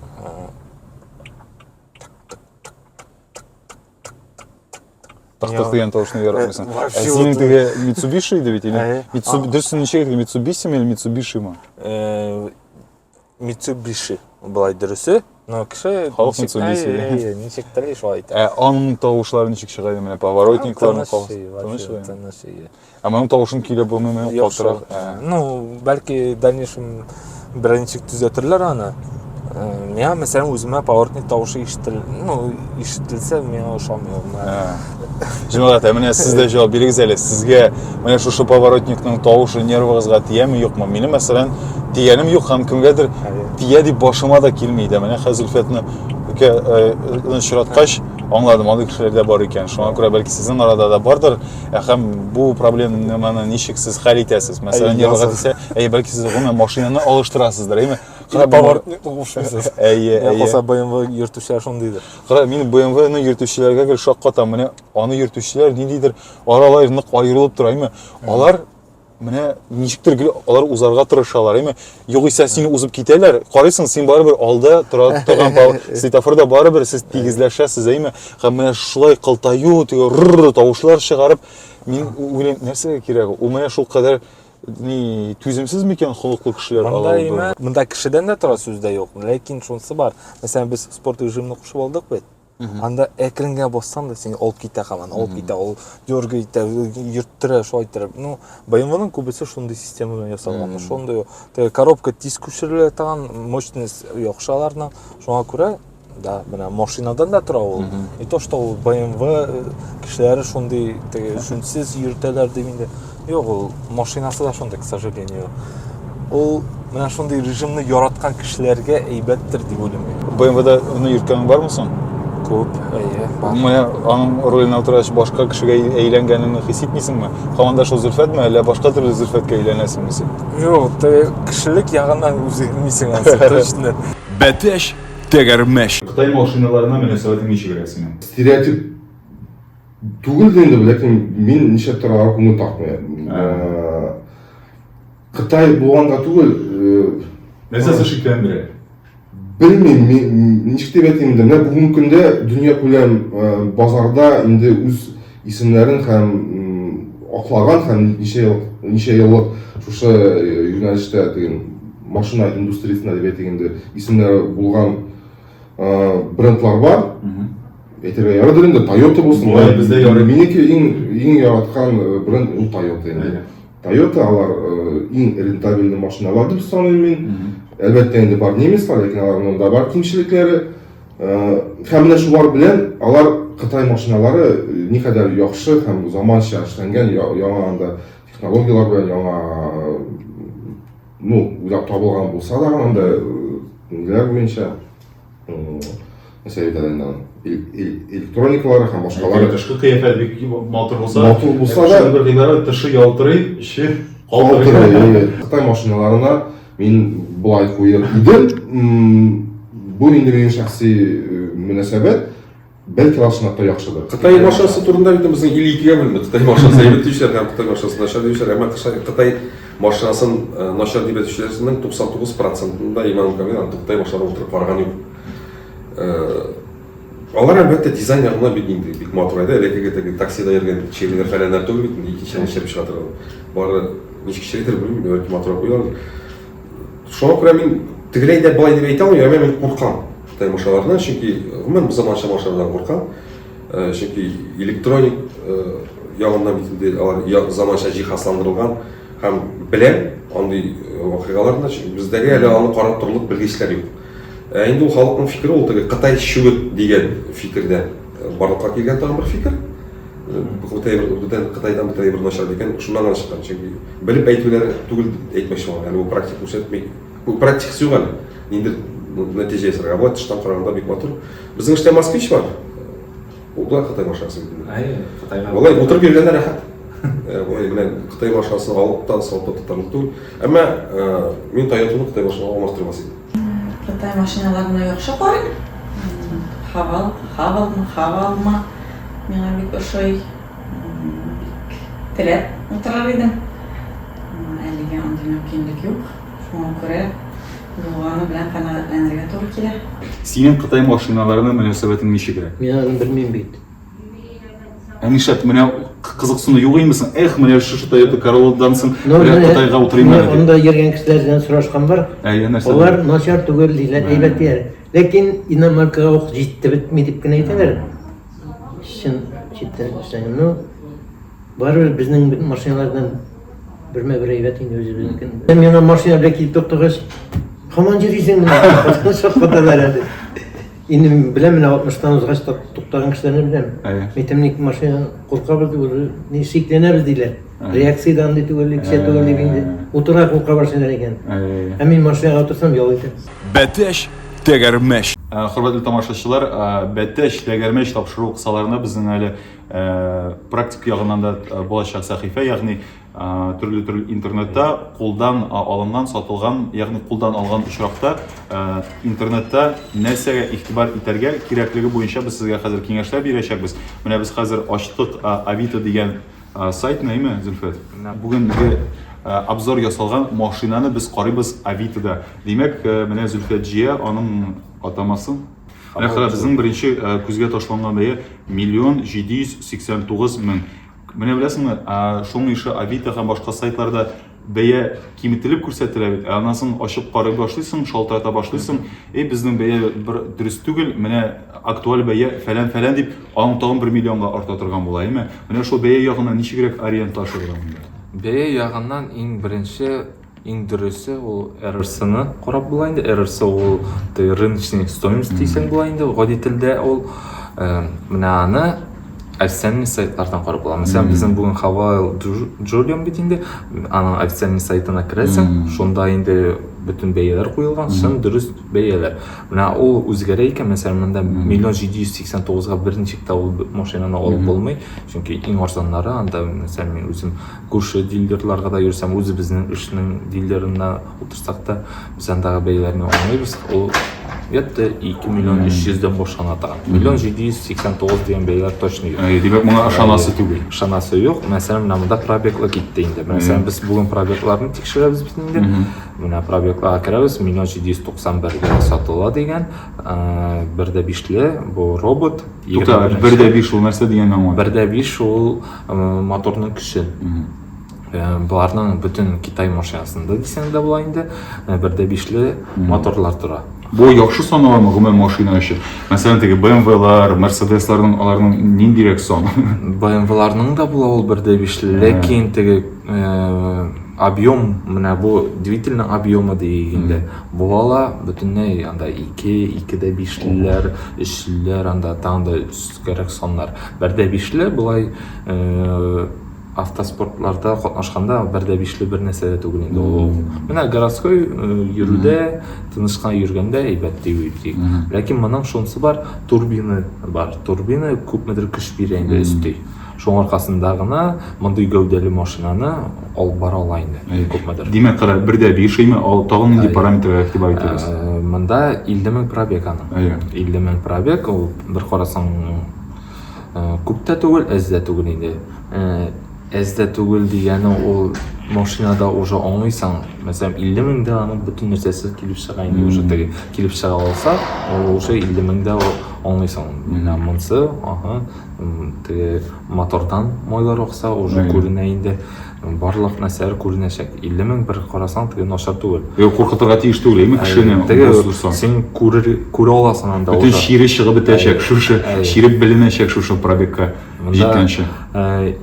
Speaker 1: Тық-тық дигән тавышны яратмыйсың. Ә синең теге Mitsubishi иде бит, или? Mitsubishi, дөресен ничек әйтергә, Mitsubishi или Mitsubishi мы?
Speaker 5: Mitsubishi былай дөресе, но кеше
Speaker 1: Халык Mitsubishi.
Speaker 5: Әйе, ничек тели шулай әйтә.
Speaker 1: Ә аның тавышлары ничек чыга иде менә поворотникларның
Speaker 5: тыныч, тыныч, әйе.
Speaker 1: Ә моның тавышын көйләп булмыймы, катырак?
Speaker 5: Ну, бәлки дальнейшем берәр ничек төзәтерләр аны. Миңа, мәсәлән, үземә поворотник тавышы ишетел, ну, ишетелсә, миңа ошамый ул.
Speaker 1: Җәмәгать, ә менә сез дә җавап бирегез әле. Сезгә менә шушы поворотникның тавышы нервыгызга тияме, юкмы? Минем, мәсәлән, тигәнем юк һәм кемгәдер тия дип башыма да килми иде. Менә хәзер Зөлфәтне очраткач, аңладым, андый кешеләр дә бар икән. Шуңа күрә бәлки сезнең арада да бардыр. Ә һәм бу проблеманы ничек сез хәл итәсез? Мәсәлән, нервыга тисә, әйе, бәлки сез гомумән машинаны алыштырасыздыр, әйеме?
Speaker 5: Кара поворотник кушмыйсыз.
Speaker 1: Әйе, әйе.
Speaker 5: Калса BMW йөртүчеләр шундыйдыр.
Speaker 1: Кара, мин BMW-ны йөртүчеләргә гел шаккатам. Менә аны йөртүчеләр ниндидер аралар нык аерылып тора, әйеме? Алар менә ничектер гел алар узарга тырышалар, әйеме? Югыйсә сине узып китәләр. Карыйсың, син барыбер алда тора торган светофорда барыбер сез тигезләшәсез, әйеме? Һәм менә шулай кылтаю, теге рррр тавышлар чыгарып, мин уйлыйм, нәрсәгә кирәк ул? Ул менә шул кадәр ни түземсез микән холыклы кешеләр
Speaker 5: Монда имә, монда кешедән дә тора сүз дә юк. Ләкин шунысы бар. Мәсәлән, без спорт режимын кушып алдык бит. Анда әкренгә бассаң да сине алып китә һаман, алып китә, ул дергай итә, йөрттерә, шулай иттереп. Ну, BMW-ның күбесе шундый система белән ясалган. Шундый теге коробка тиз күчерелә торган, мощность яхшы аларның. Шуңа күрә Да, менә машинадан да тора ул. Не то, что ул BMW кешеләре шундый теге жүнсез йөртәләр дип инде. Юк, ул машинасы да шундый, к сожалению. Ул менә шундый режимны яраткан кешеләргә әйбәттер дип уйлыйм мин.
Speaker 1: BMW-да аны йөрткәнең бармы соң?
Speaker 5: Күп, әйе, бар.
Speaker 1: Менә аның руленә утыргач башка кешегә әйләнгәнеңне хис итмисеңме? Һаман да шул Зөлфәтме, әллә башка төрле Зөлфәткә әйләнәсеңме син?
Speaker 5: Юк, теге кешелек ягыннан үзгәрмисең ансы, точно.
Speaker 4: Бәтәч Тәгәрмәч.
Speaker 1: Кытай машиналарына мөнәсәбәтең ничегрәк синең?
Speaker 3: Стереотип түгел дә инде, ләкин мин нишләптер аларга күңел тартмыйм. Кытай булганга түгел.
Speaker 1: Нәрсәсе шикләндерә?
Speaker 3: Белмим, мин ничек дип әйтим инде, менә бүгенге көндә дөньякүләм базарда инде үз исемнәрен һәм аклаган һәм ничә ел, ничә еллык шушы юнәлештә дигән машина индустриясендә дип әйтик инде исемнәре булган брендлар бар. Әйтергә ярыйдыр инде, Toyota булсын.
Speaker 1: Болай бездә ярый.
Speaker 3: Минеке иң иң яраткан бренд ул Toyota инде. Toyota алар иң рентабельный машиналар дип саныйм мин. Әлбәттә инде бар немецлар, ләкин аларның да бар кимчелекләре. Һәм менә шулар белән алар Кытай машиналары никадәр яхшы һәм заманча эшләнгән, яңа анда технологияләр белән яңа ну, уйлап табылган булса да, анда ниләр буенча нәрсә әйтәләр инде аны, электроникалары һәм башкалары.
Speaker 1: Тышкы кыяфәт бик матур булса,
Speaker 3: матур булса да,
Speaker 1: бер гыйбарәт тышы ялтырый, эче
Speaker 3: калтырый. Кытай машиналарына мин болай куер идем. Бу инде минем шәхси мөнәсәбәт. Бәлки алар чынлап та яхшыдыр.
Speaker 6: Кытай машинасы турында бит безнең 52-гә бүленде. Кытай машинасы әйбәт диючеләр һәм Кытай машинасы начар диючеләр. Әмма Кытай машинасын начар дип әйтүчеләрнең 99 процентында иманым камил, аны Кытай машиналары утырып караган юк. Алар әлбәттә дизайн ягыннан бик инде бик матур иде. Элеккеге теге таксида йөргән чебиләр фәләннәр түгел бит инде, икенче череп чыга торган. Бары ничек черидер белмим, бәлки матуррак куялар. Шуңа күрә мин тегеләй дә болай дип әйтә алмыйм, әмма мин куркам Кытай машиналарыннан, чөнки гомумән заманча машиналардан куркам. Чөнки электроник ягыннан бит инде алар заманча җиһазландырылган һәм беләм андый вакыйгаларны, чөнки бездәге әле аны карап торырлык белгечләр юк. Ә инде ул халыкның фикере ул теге Кытай чүбе дигән фикердән барлыкка килгән тагын бер фикер. Кытай бүтән Кытайдан бүтән әйбер начар дигән шуннан гына чыккан. Чөнки белеп әйтүләре түгел әйтмәкче булган. Әле бу практик күрсәтми. Бу практикасы юк әле. Ниндидер нәтиҗә ясарга. Болай тыштан караганда бик матур. Безнең эштә Москвич бар. Ул да Кытай машинасы бит инде.
Speaker 2: Әйе, Кытайга.
Speaker 6: Болай утырып йөргәндә рәхәт. Болай менә Кытай машинасын алып та салып та тотарлык түгел. Әмма мин Toyota-ны Кытай машинасына алмаштырмас идем.
Speaker 8: Кытай машиналарына яхшы карыйм. Хавал, Хавалмы, Хавалмы миңа бик ошый. Бик теләп утырыр идем. Әлегә андый мөмкинлек юк. Шуңа күрә булганы белән канәгатьләнергә туры килә.
Speaker 1: Синең Кытай машиналарына мөнәсәбәтең ничегрәк?
Speaker 9: Мин аны белмим бит.
Speaker 1: Ә нишләп менә кызыксыну юк инде соң? Эх, менә шушы Toyota Corolla-дан соң
Speaker 9: Ну,
Speaker 1: менә Кытайга утырыйм әле дип.
Speaker 9: Анда йөргән кешеләрдән сорашкан бар.
Speaker 1: Әйе, нәрсә?
Speaker 9: Алар начар түгел диләр, әйбәт диләр. Ләкин иномаркага ук җитте бетми дип кенә әйтәләр. Чын читтән эшләнгән. Ну, барыбер безнең машиналардан бермә-бер әйбәт инде үзебезнекен. Миңа машина белән килеп туктагач, һаман йөрисең менә. Шаккаталар әле. Инде мин беләм, менә 60-тан узгач та туктаган кешеләрне беләм.
Speaker 1: Әйе.
Speaker 9: Әйтәм, ник машина куркабыз дип, уже ни шикләнәбез диләр. Реакция дә андый түгел, икесе түгел дип инде. Утыра курка башлыйлар икән.
Speaker 1: Әйе.
Speaker 9: Ә мин машинага утырсам, ял итәм.
Speaker 4: Бәтәч, тәгәрмәч.
Speaker 1: Хөрмәтле тамашачылар, Бәтәч, тәгәрмәч тапшыруы кысаларында безнең әле практик ягыннан да булачак сәхифә, ягъни төрле-төрле интернетта кулдан алынган, сатылган, ягъни кулдан алган очракта интернетта нәрсәгә игътибар итәргә кирәклеге буенча без сезгә хәзер киңәшләр бирәчәкбез. Менә без хәзер ачтык Авито дигән сайтны, әйме, Зөлфәт? Бүгенге обзор ясалган машинаны без карыйбыз Авитода. Димәк, менә Зөлфәт җыя аның атамасы. Менә хәзер безнең беренче күзгә ташланган бәя 1 789 000. Менә беләсеңме, шуның ише Авито һәм башка сайтларда бәя киметелеп күрсәтелә бит. Ә аннан соң ачып карый башлыйсың, шалтырата башлыйсың. Эй, безнең бәя бер дөрес түгел, менә актуаль бәя фәлән-фәлән дип, аның тагын 1 миллионга арта торган була, әйме? Менә шул бәя ягыннан ничегрәк ориентлашырга монда?
Speaker 2: Бәя ягыннан иң беренче Иң дөресе ул РРС-ны карап була инде. РРС ул рыночный стоимость дисәң була инде, гади телдә ул. Менә аны официальный сайтлардан карап була. Мәсәлән, безнең бүген Хавал Джулиан бит инде, аның официальный сайтына керәсең, шунда инде бөтен бәяләр куелган, чын дөрес бәяләр. Менә ул үзгәрә икән, мәсәлән, монда 1 789-га берничек тә ул машинаны алып булмый, чөнки иң арзаннары анда, мәсәлән, мин үзем Күрше дилерларга да йөрсәм, үзебезнең эшнең дилерына утырсак та, без андагы бәяләрне аңлыйбыз. Ул где-то 2 миллион 300 дән башлана тагын. Миллион 789 дигән бәяләр точно юк.
Speaker 1: Әйе, димәк, моңа ышанасы түгел.
Speaker 2: Ышанасы юк. Мәсәлән, менә монда пробеглы китте инде. Мәсәлән, без бүген пробегларны тикшерәбез бит инде. Менә пробегларга керәбез, миллион 791 гә сатыла дигән. Бер дә бишле, бу робот.
Speaker 1: Тукта, бер дә биш ул нәрсә дигәнне аңламадым.
Speaker 2: Бер дә биш ул моторның көче. Боларның бөтен Китай машинасында дисәң дә була инде, бер дә бишле моторлар тора.
Speaker 1: Бу яхшы саналамы гомумән машина өчен? Мәсәлән, теге BMW-лар, Mercedes-ларның аларның ниндирәк сан?
Speaker 5: BMW-ларның да була ул 1.5, ләкин теге объем, менә бу двигательнең объемы дигәндә була ла бөтенләй анда 2, 2.5-леләр, 3-леләр, анда тагын да өскәрәк саннар. 1.5-ле болай автоспортларда катнашканда 1.5-ле бер нәрсә дә түгел инде ул. Менә городской йөрүдә, тыныч кына йөргәндә әйбәт дип әйтик. Ләкин моның шунысы бар, турбина бар. Турбина күпмедер көч бирә инде өсти. Шуның аркасында гына мондый гәүдәле машинаны алып бара ала инде күпмедер.
Speaker 1: Димәк, кара, 1.5 име, ал тагын нинди параметрларга игътибар итәбез?
Speaker 5: Монда 50 мең пробег аның. 50 мең пробег, ул бер карасаң күп тә түгел, әз дә түгел инде. Әз дә түгел дигәне ул машинада уже аңлыйсың. Мәсәлән, 50 меңдә аның бөтен нәрсәсе килеп чыга инде уже теге килеп чыга алса, ул уже 50 меңдә аңлыйсың. Менә монысы, ага, теге мотордан майлар акса, уже күренә инде. Барлык нәрсәләр күренәчәк. 50 мең бер карасаң, теге начар түгел.
Speaker 1: Юк, куркытырга тиеш түгел, әйме кешене.
Speaker 5: Теге син күрер, күрә аласың анда
Speaker 1: уже. Бөтен чире чыгып бетәчәк, шушы чире беленәчәк шушы пробегка җиткәнче.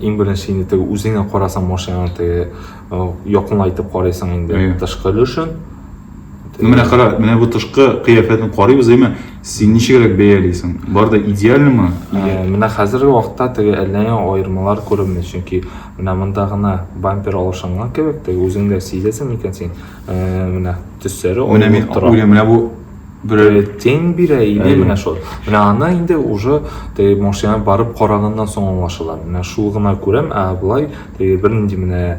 Speaker 5: Иң беренче инде теге үзеңә карасаң машинаны теге якынайтып карыйсың инде тышкы өлешен.
Speaker 1: Ну, менә кара, менә бу тышкы кыяфәтен карыйбыз, әйме, син ничегрәк бәялисең? Бар да идеальныймы?
Speaker 5: Менә хәзерге вакытта теге әллә ни аермалар күренми, чөнки менә монда гына бампер алышынган кебек, теге үзең дә сизәсең микән син? Менә төсләре
Speaker 1: аерылып тора. Менә мин менә бу
Speaker 5: берәр тень бирә или менә шул. Менә аны инде уже теге машина барып караганнан соң аңлашыла. Менә шул гына күрәм, ә болай теге бернинди менә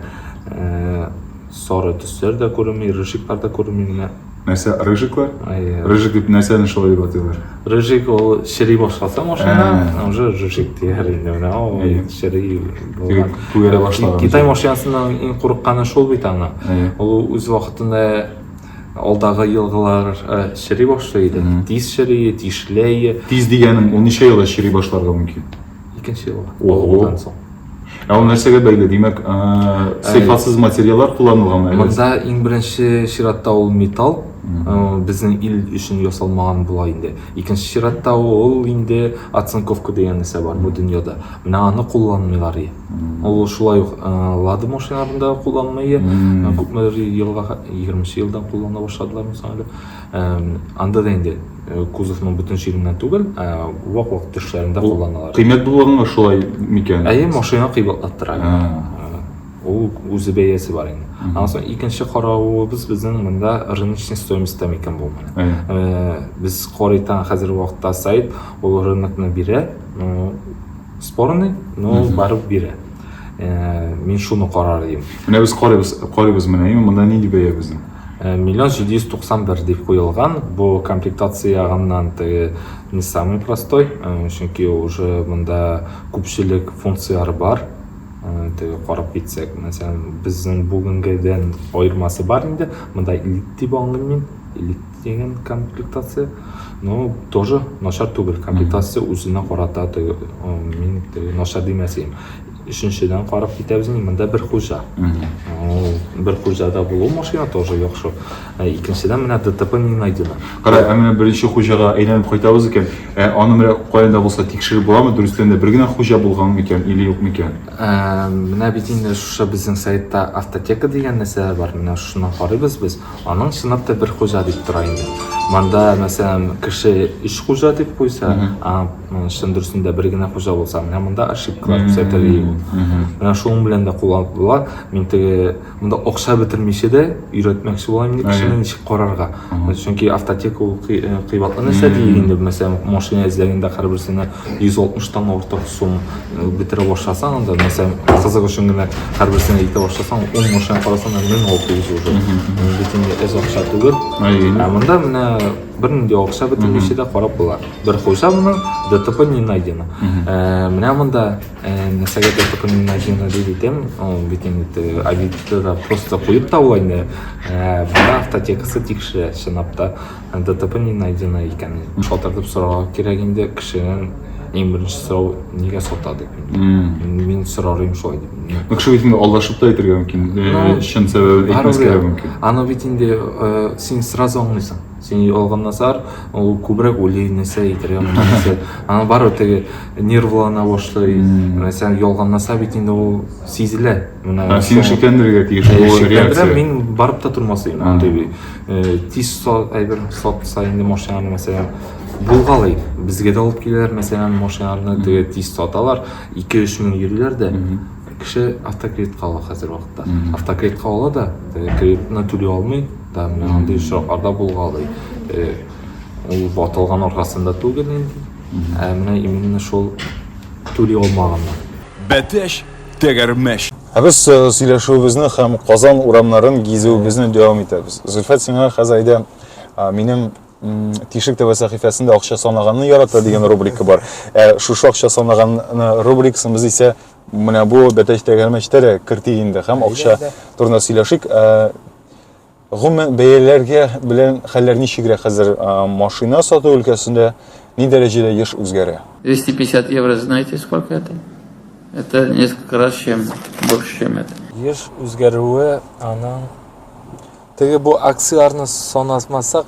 Speaker 5: Сары төсләр дә күренми, рыжиклар да күренми менә.
Speaker 1: Нәрсә, рыжиклар? Әйе. Рыжик дип нәрсәне шулай дип атыйлар?
Speaker 5: Рыжик ул чери башласа машина, уже рыжик дияр инде менә ул чери
Speaker 1: булган. Күгәрә башлаган.
Speaker 5: Китай машинасының иң курыкканы шул бит аны. Ул үз вакытында алдагы елгылар чери башлый иде. Тиз чери, тишелә.
Speaker 1: Тиз дигәнең ул ничә елда чери башларга мөмкин?
Speaker 5: Икенче елга. Ого. Соң.
Speaker 1: Ә ул нәрсәгә бәйле? Димәк, сыйфатсыз материаллар кулланылганмы
Speaker 5: әллә? Монда иң беренче чиратта ул металл, безнең ил өчен ясалмаган була инде. Икенче чиратта ул инде оцинковка дигән нәрсә бар бу дөньяда. Менә аны кулланмыйлар. Ул шулай ук Лада машиналарында кулланмый. Күпмедер елга, 20 елдан куллана башладылар соң әле. Анда да инде кузовның бөтен җиреннән түгел, ә вак-вак төшләрендә кулланалар.
Speaker 1: Кыйммәт булганга шулай микән?
Speaker 5: Әйе, машина кыйбатлаттыра. Ул үзе бәясе бар инде. Аннан соң икенче каравыбыз безнең монда рыночный стоимостьта микән бу менә. Без карый торган хәзерге вакытта сайт ул рынокны бирә, но спорный, но барып бирә. Мин шуны карар идем.
Speaker 1: Менә без карыйбыз, карыйбыз менә, монда нинди бәя безнең?
Speaker 5: 1 791 дип куелган. Бу комплектация ягыннан теге не самый простой, чөнки уже монда күпчелек функцияләр бар. Теге карап китсәк, мәсәлән, безнең бүгенгедән аермасы бар инде. Монда элит дип аңлыйм мин. Элит дигән комплектация. Но тоже начар түгел. Комплектация үзенә карата теге мин теге начар димәс идем. Өченчедән карап китәбез инде, монда бер хуҗа. Ул бер хуҗада булу машина тоже яхшы. Икенчедән менә ДТП не найдено.
Speaker 1: Кара, ә менә беренче хуҗага әйләнеп кайтабыз икән, ә аны менә каян да булса тикшереп буламы, дөрестән дә бер генә хуҗа булган микән или юк микән?
Speaker 5: Менә бит инде шушы безнең сайтта автотека дигән нәрсәләр бар. Менә шуннан карыйбыз без. Аның чынлап та бер хуҗа дип тора инде. Монда, мәсәлән, кеше өч хуҗа дип куйса, чын дөресендә бер генә хуҗа булса, менә монда ошибкалар күрсәтә ул. Менә шуның белән дә кулланып була. Мин теге монда акча бетермичә дә өйрәтмәкче булам инде кешене ничек карарга. Чөнки автотека ул кыйбатлы нәрсә ди инде. Мәсәлән, машина эзләгәндә һәрберсенә 160-тан артык сум бетерә башласаң, анда, мәсәлән, кызык өчен генә һәрберсенә әйтә башласаң, 10 машина карасаң, 1600 уже. Бит инде әз акча түгел. Ә монда менә бернинди акча бетермичә дә карап була. Бер хуҗа моның ДТП не найдено. Менә монда нәрсәгә ДТП не найдено дип әйтәм, ул бит инде Авитода просто куеп та була инде. Монда автотекасы тикшерә, чынлап та ДТП не найдено икәнен. Шалтыратып сорарга кирәк инде кешенең. Иң беренче сорау, нигә сата дип. Мин сорар идем шулай дип.
Speaker 1: Ну, кеше бит инде алдашып та әйтергә мөмкин.
Speaker 5: Ну,
Speaker 1: Чын сәбәбен әйтмәскә дә мөмкин.
Speaker 5: Аны бит инде син сразу аңлыйсың. Син ялганнан сар, ул күбрәк уйлый, нәрсә әйтергә, моны нәрсә. Аны барыбер теге нервлана башлый. Мәсәлән, ялганласа бит инде ул сизелә. Менә
Speaker 1: Сине шикләндерергә тиеш бу реакция.
Speaker 5: Мин барып та тормас идем. Андый тиз әйбер сатса инде машинаны, мәсәлән, булгалый. Безгә дә алып киләләр, мәсәлән, машиналарны теге тиз саталар, 2-3 мең йөриләр дә. Кеше автокредитка ала хәзер вакытта. Автокредитка ала да, кредитны түли алмый, да, менә андый очраклар да булгалый. Ул ватылган аркасында түгел инде. Ә менә именно шул түли алмаганнар.
Speaker 4: Бәтәч, тәгәрмәч.
Speaker 1: Ә без сөйләшүебезне һәм Казан урамнарын гизүебезне дәвам итәбез. Зөлфәт, сиңа хәзер әйдә минем Тишек ТВ сәхифәсендә акча санаганны ярата дигән рубрика бар. Ә шушы акча санаганны рубрикасын без исә менә бу бәтәч тәгәрмәчтә дә кертик инде һәм акча турында сөйләшик. Гомумән, бәяләргә белән хәлләр ничегрәк хәзер машина сату өлкәсендә ни дәрәҗәдә еш үзгәрә?
Speaker 10: 250 евро, знаете, сколько это? Это несколько раз чем больше, чем это.
Speaker 5: Еш үзгәрүе аның теге бу акцияләрне санамасак,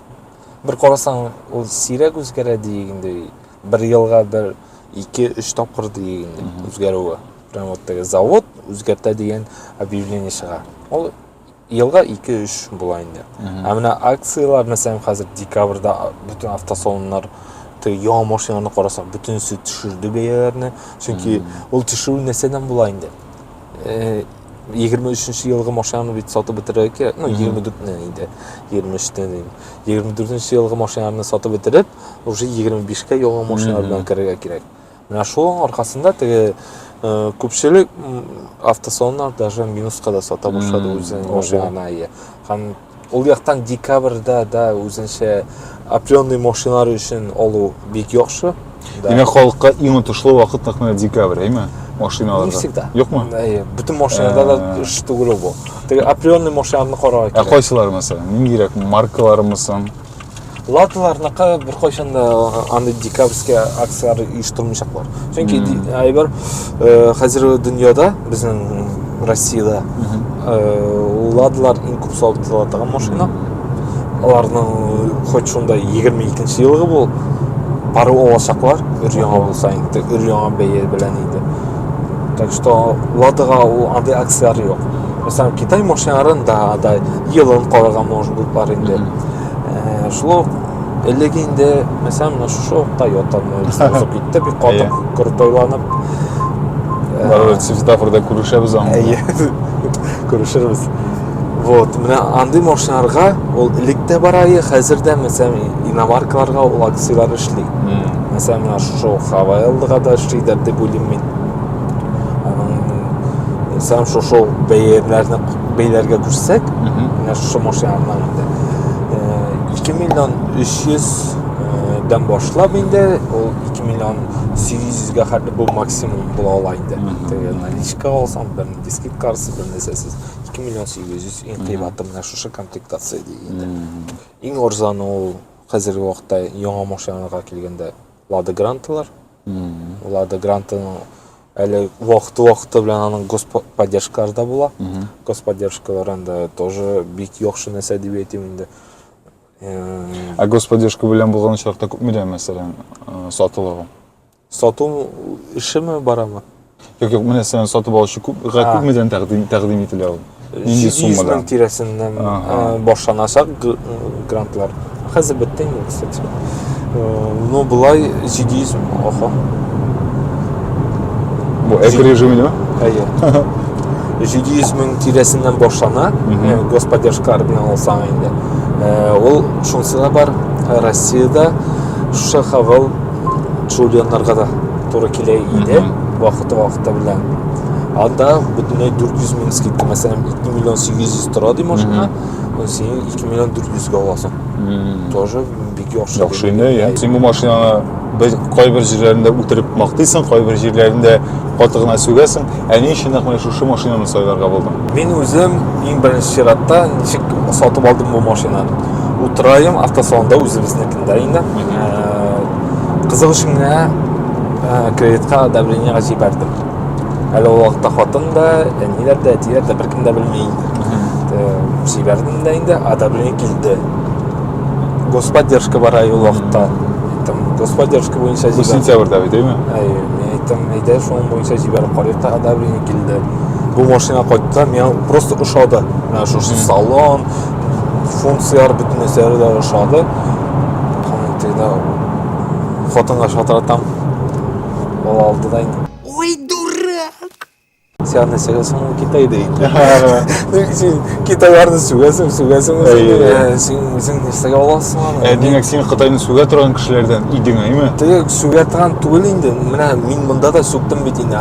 Speaker 5: бер карасаң, ул сирәк үзгәрә дигәндәй, бер елга бер, ике, өч тапкыр дигәндәй үзгәрүе. Прям вот теге завод үзгәртә дигән объявление чыга. Ул елга 2-3 була инде. Ә менә акцияләр, мәсәлән, хәзер декабрьдә бөтен автосалоннар теге яңа машиналарны карасак, бөтенесе төшерде бәяләрне. Чөнки ул төшерү нәрсәдән була инде? 23 елгы машинаны бит сатып бетерергә кирәк. Ну, 24-не инде, 23-не дим. 24 елгы машиналарны сатып бетереп, уже 25-кә яңа машиналар белән керергә кирәк. Менә шул аркасында теге күпчелек автосалоннар даже минуска да сата башлады үзенең машинаны. Әйе. Һәм ул яктан декабрьдә да үзенчә определенный машиналар өчен алу бик яхшы.
Speaker 1: Димәк, халыкка иң отышлы вакыт нәкъ менә декабрь, әйме? Машиналарга.
Speaker 5: Не всегда.
Speaker 1: Юкмы?
Speaker 5: Әйе, бөтен машинада да эш түгел бу. Теге определенный машиналарны карарга
Speaker 1: Ә
Speaker 5: кирәк.
Speaker 1: кайсылары мәсәлән? Ниндирәк маркаларымы соң?
Speaker 5: Ладаларныкы беркайчан да андый декабрьский акцияләр оештырмыйчаклар. Чөнки әйбер хәзерге дөньяда, безнең Россиядә Ладалар иң күп сатыла торган машина. Аларның хоть шунда 22 елгы бул, бары алачаклар, өр яңа булса инде, өр яңа бәя белән инде. Так что Ладага ул андый акцияләр юк. Мәсәлән, Китай машиналарын да, да елын карарга может быть бар инде. Шул ук элек инде, мәсәлән, менә шушы ук Toyota-ны узып китте, бик каты крутойланып.
Speaker 1: Барыбер светофорда күрешәбез аңа.
Speaker 5: Әйе. Күрешербез. Вот, менә андый машиналарга ул элек тә бара иде, хәзер дә, мәсәлән, иномаркаларга ул акцияләр эшли. Мәсәлән, менә шушы ук Хавайлга да эшлидер дип уйлыйм мин. Аның, мәсәлән, шушы ук бәяләрне бәйләргә күчсәк, менә шушы машиналарның инде 2 миллион 300 дән башлап инде ул 2 миллион 800 гә хәтле бу максимум була ала инде. Теге наличка алсаң, бер скидкасыз, бер нәрсәсез 2 миллион 800 иң кыйбаты менә шушы комплектация ди инде. Иң арзаны ул хәзерге вакытта яңа машиналарга килгәндә Лада Гранталар. Лада Грантаның әле вакыты-вакыты белән аның господдержкалары да була. Господдержкалар анда тоже бик яхшы нәрсә дип әйтим инде.
Speaker 1: Ә господдержка белән булган очракта күпмедән, мәсәлән, сатыла ул?
Speaker 5: Сату эшеме барамы?
Speaker 1: Юк, юк, менә сән сатып алучы күп, күпмедән тәкъдим тәкъдим ителә ул? Нинди суммадан?
Speaker 5: 700 мең тирәсеннән башланачак грантлар. Хәзер бетте инде, кстати. Ну, болай 700 мең, охо.
Speaker 1: Бу эко режимы,
Speaker 5: Әйе. 700 мең тирәсеннән башлана, господдержкалар белән алсаң инде. Ул шунысы да бар, Россиядә шушы Хавел Джулионнарга да туры килә иде, вакыты-вакыты белән. Анда бөтенләй 400 мең скидка, мәсәлән, 2 миллион 800 тора ди машина, син 2 миллион 400 гә аласың. Тоже бик яхшы.
Speaker 1: Яхшы инде, иә. Син бу машинаны бер кайбер җирләрендә үтереп мактыйсың, кайбер җирләрендә каты гына сүгәсең. Ә ни өчен нәкъ менә шушы машинаны сайларга булдың?
Speaker 5: Мин үзем иң беренче чиратта ничек сатып алдым бу машинаны. Утыраем автосалонда үзебезнекендә инде. Кызык өчен генә кредитка одобрениега җибәрдем. Әле ул вакытта хатын да, әниләр дә, әтиләр дә беркем дә белми инде. Җибәрдем дә инде, одобрение килде. Господдержка бар ул вакытта. Әйттем, господдержка буенча
Speaker 1: Бу сентябрьдә бит, әйме?
Speaker 5: Әйе, мин әйттем, әйдә шуның буенча җибәреп карыйк та, одобрение килде. Бу машина кайтты, миңа просто ошады. Менә шушы салон, функцияләр, бөтен нәрсәләре дә ошады. Һәм тогда хатынга шалтыратам. Ул алды да инде.
Speaker 11: Ой, дурак!
Speaker 5: Сиңа нәрсәгә соң ул Китай ди инде. Син Китайларны сүгәсең, сүгәсең үзең. Син үзең нәрсәгә аласың аны?
Speaker 1: Ә, димәк, син Кытайны сүгә торган кешеләрдән идең, әйме?
Speaker 5: Теге сүгә торган түгел инде. Менә мин монда да сүктем бит инде.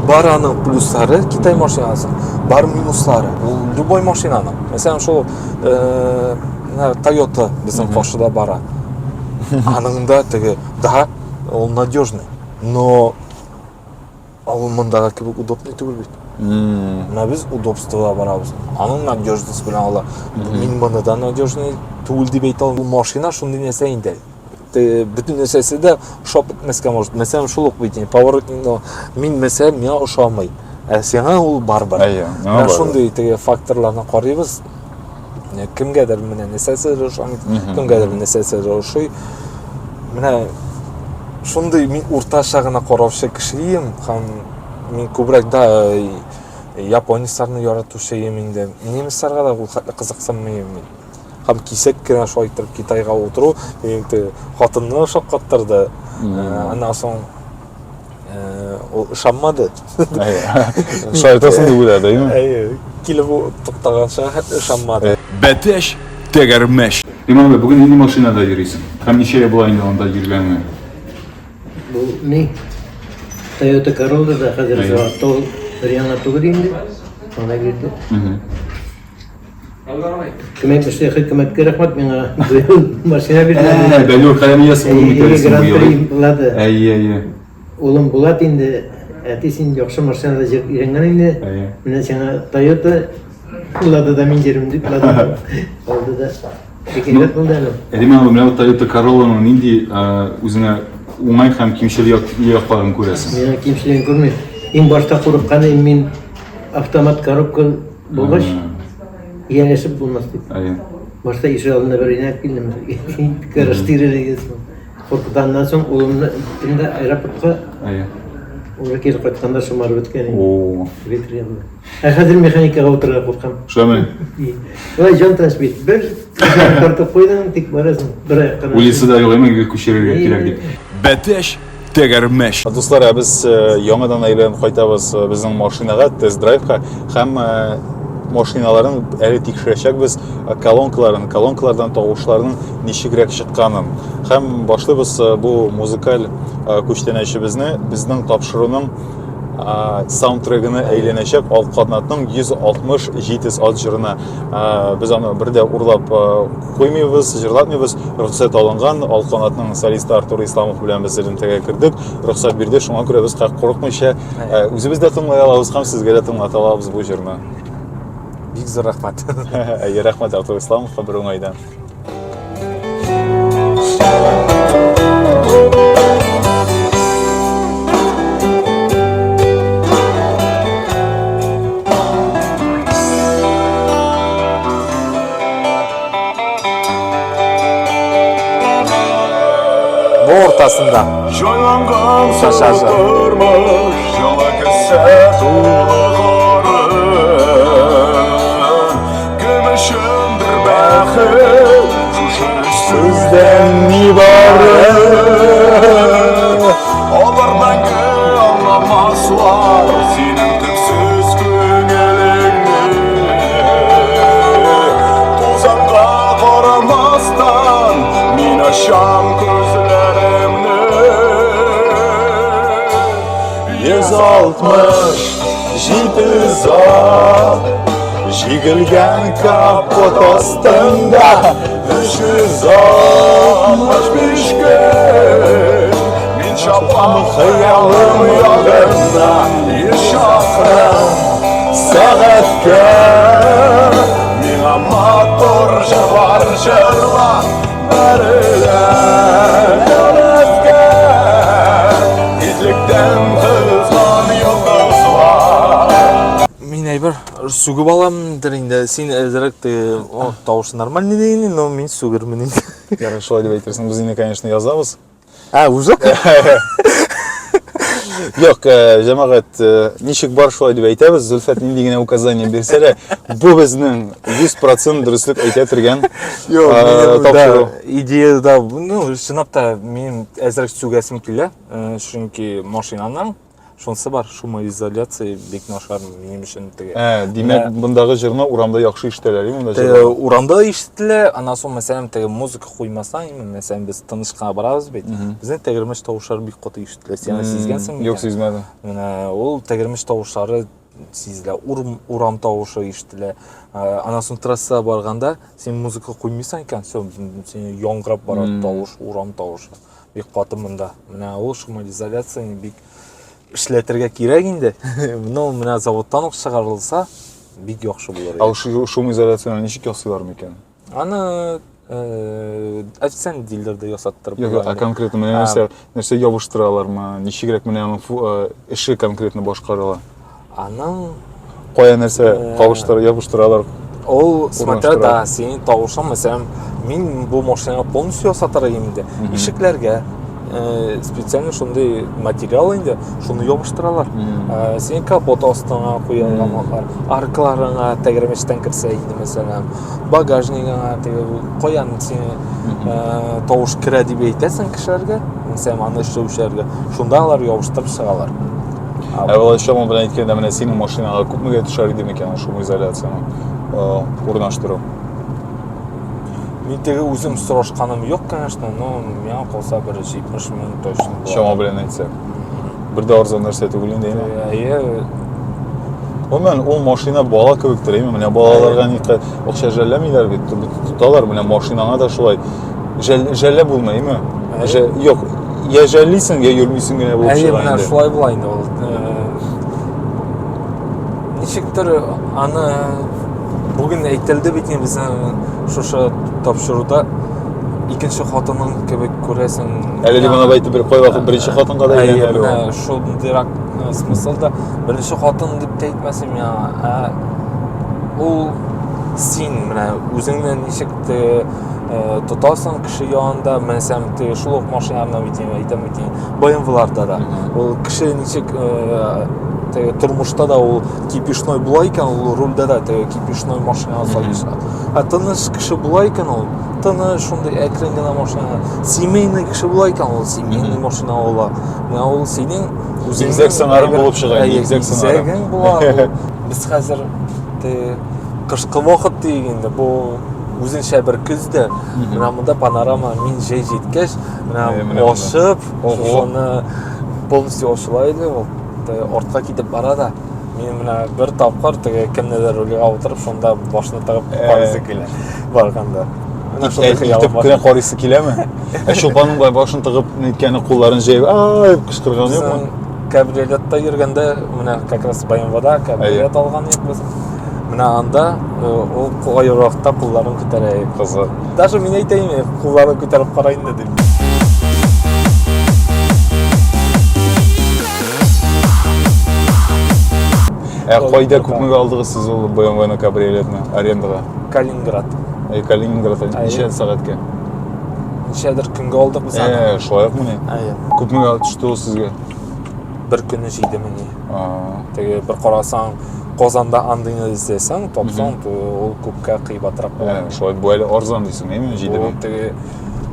Speaker 5: Бар аның плюслары Китай машинасы, бар минуслары. Ул любой машинаның. Мәсәлән, шул Toyota безнең каршыда бара. Аның да теге, да, ул надежный, но ул мондагы кебек удобный түгел бит. Менә без удобствода барабыз. Аның надежность белән ала. Мин моны да надежный түгел дип әйтә алмыйм. Машина шундый нәрсә инде. Бөтен нәрсәсе дә ошап бетмәскә может. Мәсәлән, шул ук бит инде поворотник, мин мәсәлән, миңа ошамый. Ә сиңа ул барыбер.
Speaker 1: Әйе, миңа
Speaker 5: Менә шундый теге факторларны карыйбыз. Кемгәдер менә нәрсәсе ошамый, кемгәдер нәрсәсе ошый. Менә шундый мин уртача гына караучы кешеем һәм мин күбрәк да японецларны яратучыем инде. Немецларга да ул хәтле кызыксынмыйм мин. Һәм кисәк кенә шулай итеп Китайга утыру инде хатынны шаккаттырды. Аннан соң ул ышанмады.
Speaker 1: Шаяртасың дип уйлады, әйеме?
Speaker 5: Әйе, килеп туктаганча хәтле ышанмады.
Speaker 4: Бәтәч, тәгәрмәч.
Speaker 1: Риман абый, бүген нинди машинада йөрисең? Һәм ничә ел була инде анда йөргәнеңә?
Speaker 9: Бу ни? Toyota Corolla да хәзер вакытта ул бер яңа түгел инде. Ана бирде. Кем әйтмешли, хөкүмәткә рәхмәт миңа быел машина бирделәр.
Speaker 1: Бәллүр каләм иясе булдың бит әле син быел.
Speaker 9: Гран-при Булат.
Speaker 1: Әйе, әйе.
Speaker 9: Улым Булат инде, әти син яхшы машинада йөреп өйрәнгән инде. Менә сиңа Toyota Ладада мин йөрим дип Лада алды да. Бик әйбәт булды әле.
Speaker 1: Риман абый, менә бу Toyota Corolla-ның нинди үзеңә уңай һәм кимчел якларын күрәсең?
Speaker 9: Миңа кимчелеген күрмим. Иң башта курыккан идем мин автомат коробка булгач, ияләшеп булмас дип.
Speaker 1: Әйе.
Speaker 9: Башта ишек алдында бер инәк килдем. Гараж тирәләгән соң. Куркытаннан соң улымны иттем дә аэропортка.
Speaker 1: Әйе.
Speaker 9: Уже кире кайтканда шомарып беткән инде.
Speaker 1: О.
Speaker 9: Ветер янында. Ә хәзер механикага утырырга куркам.
Speaker 1: Шулаймы?
Speaker 9: Шулай җан тыныч бит. Бер тартып куйдың, тик барасың. Бер аяктан.
Speaker 1: Уйлыйсы да юк, әйме, гел күчерергә кирәк дип.
Speaker 4: Бәтәч, тәгәрмәч.
Speaker 1: Дуслар, ә без яңадан әйләнеп кайтабыз безнең машинага, тест-драйвка һәм машиналарын әле тикшерәчәкбез, колонкаларын, колонкалардан тавышларның ничегрәк чыкканын. Һәм башлыйбыз бу музыкаль күчтәнәчебезне, безнең тапшыруның саундтрегына әйләнәчәк Алканатның 160 җитез ат җырына. Без аны бер дә урлап куймыйбыз, җырлатмыйбыз. Рөхсәт алынган. Алканатның солисты Артур Исламов белән без элемтәгә кердек. Рөхсәт бирде. Шуңа күрә без курыкмыйча үзебез дә тыңлый алабыз һәм сезгә дә тыңлата алабыз бу җырны.
Speaker 5: Бик зур рәхмәт.
Speaker 1: Әйе, рәхмәт Артур Исламовка бер уңайдан.
Speaker 5: Бу уртасында.
Speaker 4: Җайланган
Speaker 5: Саша.
Speaker 4: тормыш, җылы кесә тулы карын. Кем өчендер бәхет, шушы өч сүздән нибары. Алар мәңге аңламаслар синең төпсез күңелеңне. Тузанга карамастан, мин ачам күзләремне.
Speaker 1: 160 җитез ат җигелгән капот астында 365 көн
Speaker 4: Мин чапам хыялым ягында 100 чакрым сәгатькә. Миңа матур җырлар җырла, бәрелә нәфескә. Тизлек
Speaker 5: Сүгеп аламдыр инде. Син әзрәк теге, о, тавышы нормальный дигән, но мин сүгермен инде.
Speaker 1: Ярый, шулай дип әйтерсең, без инде, конечно, язабыз.
Speaker 5: Ә, уже?
Speaker 1: Юк, э, җәмәгать, э, ничек бар шулай дип әйтәбез. Зөлфәт нинди генә указание бирсә дә, бу безнең 100% дөреслек әйтә торган
Speaker 5: Юк,
Speaker 1: э,
Speaker 5: минем, да,
Speaker 1: тапшыру.
Speaker 5: идея да, ну, чынлап та, минем әзрәк сүгәсем килә, э, чөнки машинаның шунысы бар, шумоизоляция бик начар минем өчен теге.
Speaker 1: Ә, димәк, мондагы җырны урамда яхшы ишетәләр, и монда
Speaker 5: Теге
Speaker 1: җырлар.
Speaker 5: урамда да ишетелә, аннан соң, мәсәлән, теге музыка куймасаң, именно, мәсәлән, без тыныч кына барабыз бит. Безнең тәгәрмәч тавышлары бик каты ишетелә. Син аны сизгәнсеңме
Speaker 1: Юк,
Speaker 5: икән?
Speaker 1: сизмәдем.
Speaker 5: Менә ул тәгәрмәч тавышлары сизелә, урм, урам тавышы ишетелә. Ә, Аннан соң трассага барганда син музыка куймыйсың икән, все, син яңгырап бара тавыш, урам тавышы. Бик каты монда. Менә ул шумоизоляцияне бик эшләтергә кирәк инде. Но менә заводтан ук чыгарылса, бик яхшы булыр
Speaker 1: Ә
Speaker 5: иде.
Speaker 1: ул шумоизоляцияне ничек ясыйлар микән?
Speaker 5: Аны э, официальный дилерда ясаттырып
Speaker 1: Юк,
Speaker 5: була
Speaker 1: ә
Speaker 5: инде.
Speaker 1: конкретно менә
Speaker 5: Ә,
Speaker 1: нәрсә, нәрсә ябыштыралармы? Ничегрәк менә аның э, эше конкретно башкарыла?
Speaker 5: Аның
Speaker 1: Кая нәрсә
Speaker 5: Э,
Speaker 1: кабыштыр, ябыштыралар?
Speaker 5: Ул, смотря,
Speaker 1: Урнаштыра.
Speaker 5: да, синең тавышың, мәсәлән, мин бу машинага полностью ясатыр идем инде. Ишекләргә э, специально шундый материал инде, шуны ябыштыралар. Э, синең капот астыңа куелган алар, аркаларыңа тәгәрмәчтән керсә инде, мәсәлән, багажнигыңа теге каян сине э, тавыш керә дип әйтәсең кешеләргә, мәсәлән, аны эшләүчеләргә, шунда алар ябыштырып чыгалар.
Speaker 1: Ә болай чама белән әйткәндә, менә синең машинага күпмегә төшәр иде микән ул шумоизоляцияне э, урнаштыру?
Speaker 5: Мин теге үзем сорашканым юк, конечно, но миңа калса бер 70 мең точно була.
Speaker 1: Чама белән әйтсәк. Бер дә арзан нәрсә түгел инде, әйме?
Speaker 5: Әйе.
Speaker 1: Гомумән, ул машина бала кебектер, әйме? Менә балаларга никадәр акча жәлләмиләр бит, тоталар, менә машинаңа да шулай. Жәл, жәлләп булмый, әйме?
Speaker 5: Әйе.
Speaker 1: Юк, я жәллисең, я йөрмисең генә булып
Speaker 5: Әйе,
Speaker 1: чыга
Speaker 5: менә
Speaker 1: инде.
Speaker 5: шулай була инде ул. Э, Ничектер аны бүген әйтелде бит инде безнең шушы тапшыруда икенче хатының кебек күрәсең.
Speaker 1: Әле дип аны әйтеп бер кайвакыт беренче хатынга да
Speaker 5: Әйе,
Speaker 1: әйләнә әле
Speaker 5: менә
Speaker 1: ул.
Speaker 5: шундыйрак э, смыслда беренче хатын дип тә әйтмәсем миңа, ә ул син менә үзеңне ничек те Э, тотасың кеше янында, мәсәлән, теге шул ук машиналарны бит инде әйтәм бит инде, BMW-ларда да. Ул кеше ничек э, теге тормышта да ул кипишной була икән, ул рульдә дә теге кипишной машина сайлыйча. Ә тыныч кеше була икән ул, тыныч, шундый әкрен генә машина. Семейный кеше була икән, ул семейный машина ала. Менә ул синең үзеңнең
Speaker 1: Игезәк сыңарың
Speaker 5: әйбер-
Speaker 1: булып чыга инде,
Speaker 5: Әйе,
Speaker 1: игезәк сыңарың.
Speaker 5: игезәгең була. ул. Без хәзер теге кышкы вакыт диек инде, бу үзенчә бер көз дә. Менә монда панорама мин җәй җиткәч, менә
Speaker 1: Әйе, менә монда.
Speaker 5: ачып,
Speaker 1: Ого.
Speaker 5: шушыны полностью ачыла иде ул. Теге артка китеп бара да. Мин менә бер тапкыр теге кемнедер рульгә утырып, шунда башны тыгып
Speaker 1: Э.
Speaker 5: карыйсы килә барганда. Менә шундый хыялым
Speaker 1: Итеп
Speaker 5: бар.
Speaker 1: кенә карыйсы киләме? Ә Чулпанның болай башын тыгып, ниткәне кулларын җәеп, ай дип кычкырганы юкмы?
Speaker 5: Безнең кабриолетта йөргәндә, менә как раз BMW-да кабриолет алган идек без. Менә анда э, ул кайракта кулларын күтәрә.
Speaker 1: Кызык.
Speaker 5: Даже мин әйтәйм, э, кулларын күтәреп кара инде дип.
Speaker 1: Ә кайда күпмегә алдыгыз сез ул BMW-ны кабриолетны арендага?
Speaker 5: Калининград.
Speaker 1: Әй, Калининград ничә сәгатькә?
Speaker 5: Ничәдер көнгә алдык без аны.
Speaker 1: Ә, шулай укмыни?
Speaker 5: Әйе.
Speaker 1: Күпмегә төште ул сезгә?
Speaker 5: Бер көнне 7000. Теге бер карасаң, Казанда андыйны эзләсәң, тапсаң, то ул күпкә кыйбатрак була.
Speaker 1: Ә, шулай бу әле арзан дисең, әйме?
Speaker 5: Ул
Speaker 1: 7000.
Speaker 5: теге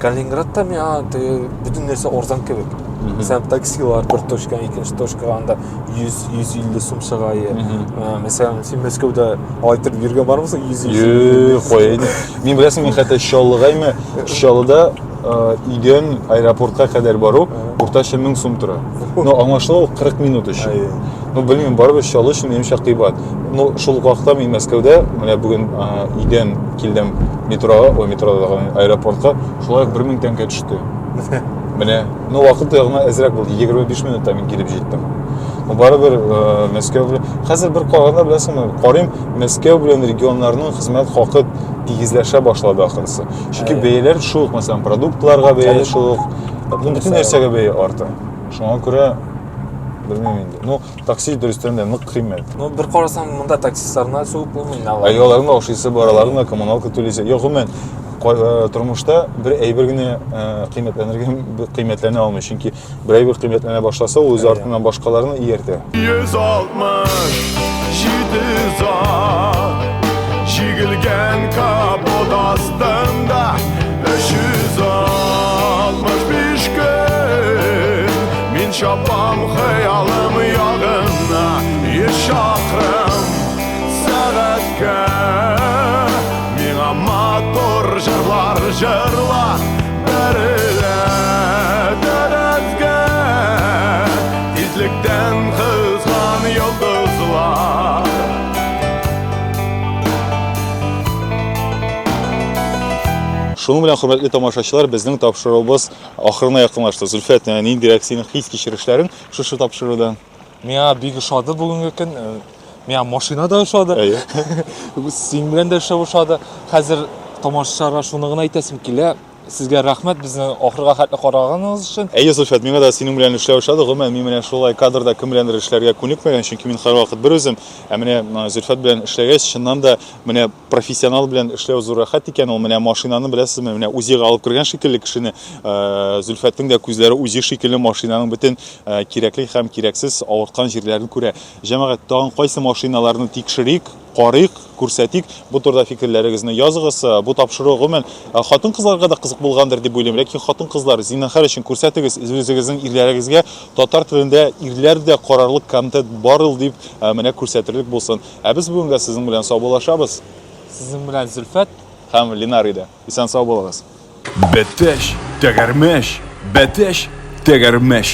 Speaker 5: Калининградта миңа теге бөтен нәрсә арзан кебек. Мәсәлән, таксилар бер точкадан икенче точкага анда 100-150 сум чыга. Ә, Мәсәлән, син Мәскәүдә алай итеп йөргән бармысың? 100
Speaker 1: Юк, кая инде. Мин беләсең, мин хәтта Чаллыга әйме, Чаллыда э, өйдән аэропортка кадәр бару уртача 1000 сум тора. Ну, аңлашыла, ул 40 минут өчен. Ну, белмим, барыбер Чаллы өчен минемчә кыйбат. Ну, шул ук вакытта мин Мәскәүдә, менә бүген э, өйдән килдем метрога, ой, метрода дагы, аэропортка, шулай ук 1000 тәңкә төште. Менә, ну, вакыт ягына әзрәк булды, 25 минутта мин килеп җиттем. Ну, барыбер э, Мәскәү белән, хәзер бер караганда беләсеңме, карыйм, Мәскәү белән регионнарның хезмәт хакы тигезләшә башлады ахрысы. Чөнки бәяләр шул ук, мәсәлән, продуктларга бәя шул ук, ну, бөтен нәрсәгә бәя арта. Шуңа күрә Белмим инде. Ну, такси дөрестән дә нык кыйммәт.
Speaker 5: Ну, бер карасаң, монда таксистларны сүгеп булмый инде алар.
Speaker 1: Әйе, аларның да ашыйсы бар, аларның да коммуналка түлисе. Юк, гомумән, э, тормышта бер әйбер генә э, кыйммәтләнергә кыйммәтләнә алмый, чөнки бер әйбер кыйммәтләнә башласа, ул үзе артыннан башкаларны ияртә.
Speaker 4: 167 зат Җигелгән капот астында 365 көн Мин чапам хыялым ягына 100 чакрым сәгатькә Миңа матур җырлар җырла Бәрелә тәрәзгә Тизлектән кызган йолдызлар.
Speaker 1: Шуның белән, хөрмәтле тамашачылар, безнең тапшыруыбыз ахырына якынлашты. Зөлфәт, менә ниндирәк синең хис-кичерешләрең шушы тапшырудан?
Speaker 5: Миңа бик ошады бүгенге көн. Э, миңа машина да ошады.
Speaker 1: Әйе.
Speaker 5: Син белән дә эшләү ошады. Хәзер тамашачыларга шуны гына әйтәсем килә. Сезгә рәхмәт безне ахырга хәтле караганыгыз өчен.
Speaker 1: Әйе, Зөлфәт, миңа да синең белән эшләү ошады. Гомумән, мин менә шулай кадрда кем беләндер эшләргә күнекмәгән, чөнки мин һәрвакыт бер үзем. Ә менә Зөлфәт белән эшләгәч, чыннан да менә профессионал белән эшләү зур рәхәт икән ул. Менә машинаны беләсезме, менә УЗИга алып кергән шикелле кешене, э, Зөлфәтнең дә күзләре УЗИ шикелле машинаның бөтен э, кирәкле һәм кирәксез авырткан җирләрен күрә. Җәмәгать, тагын кайсы машиналарны тикшерик? Карыйк, күрсәтик. Бу турыда фикерләрегезне языгыз. Бу тапшыру гомумән хатын-кызларга да кызык булгандыр дип уйлыйм. Ләкин хатын-кызлар, зинһар өчен күрсәтегез үзегезнең ирләрегезгә татар телендә ирләр дә карарлык контент бар ул дип менә күрсәтерлек булсын. Ә без бүгенгә сезнең белән саубуллашабыз.
Speaker 5: Сезнең белән Зөлфәт
Speaker 1: һәм Ленар иде. Исән-сау булыгыз.
Speaker 4: Бәтәч, тәгәрмәч, бәтәч, тәгәрмәч.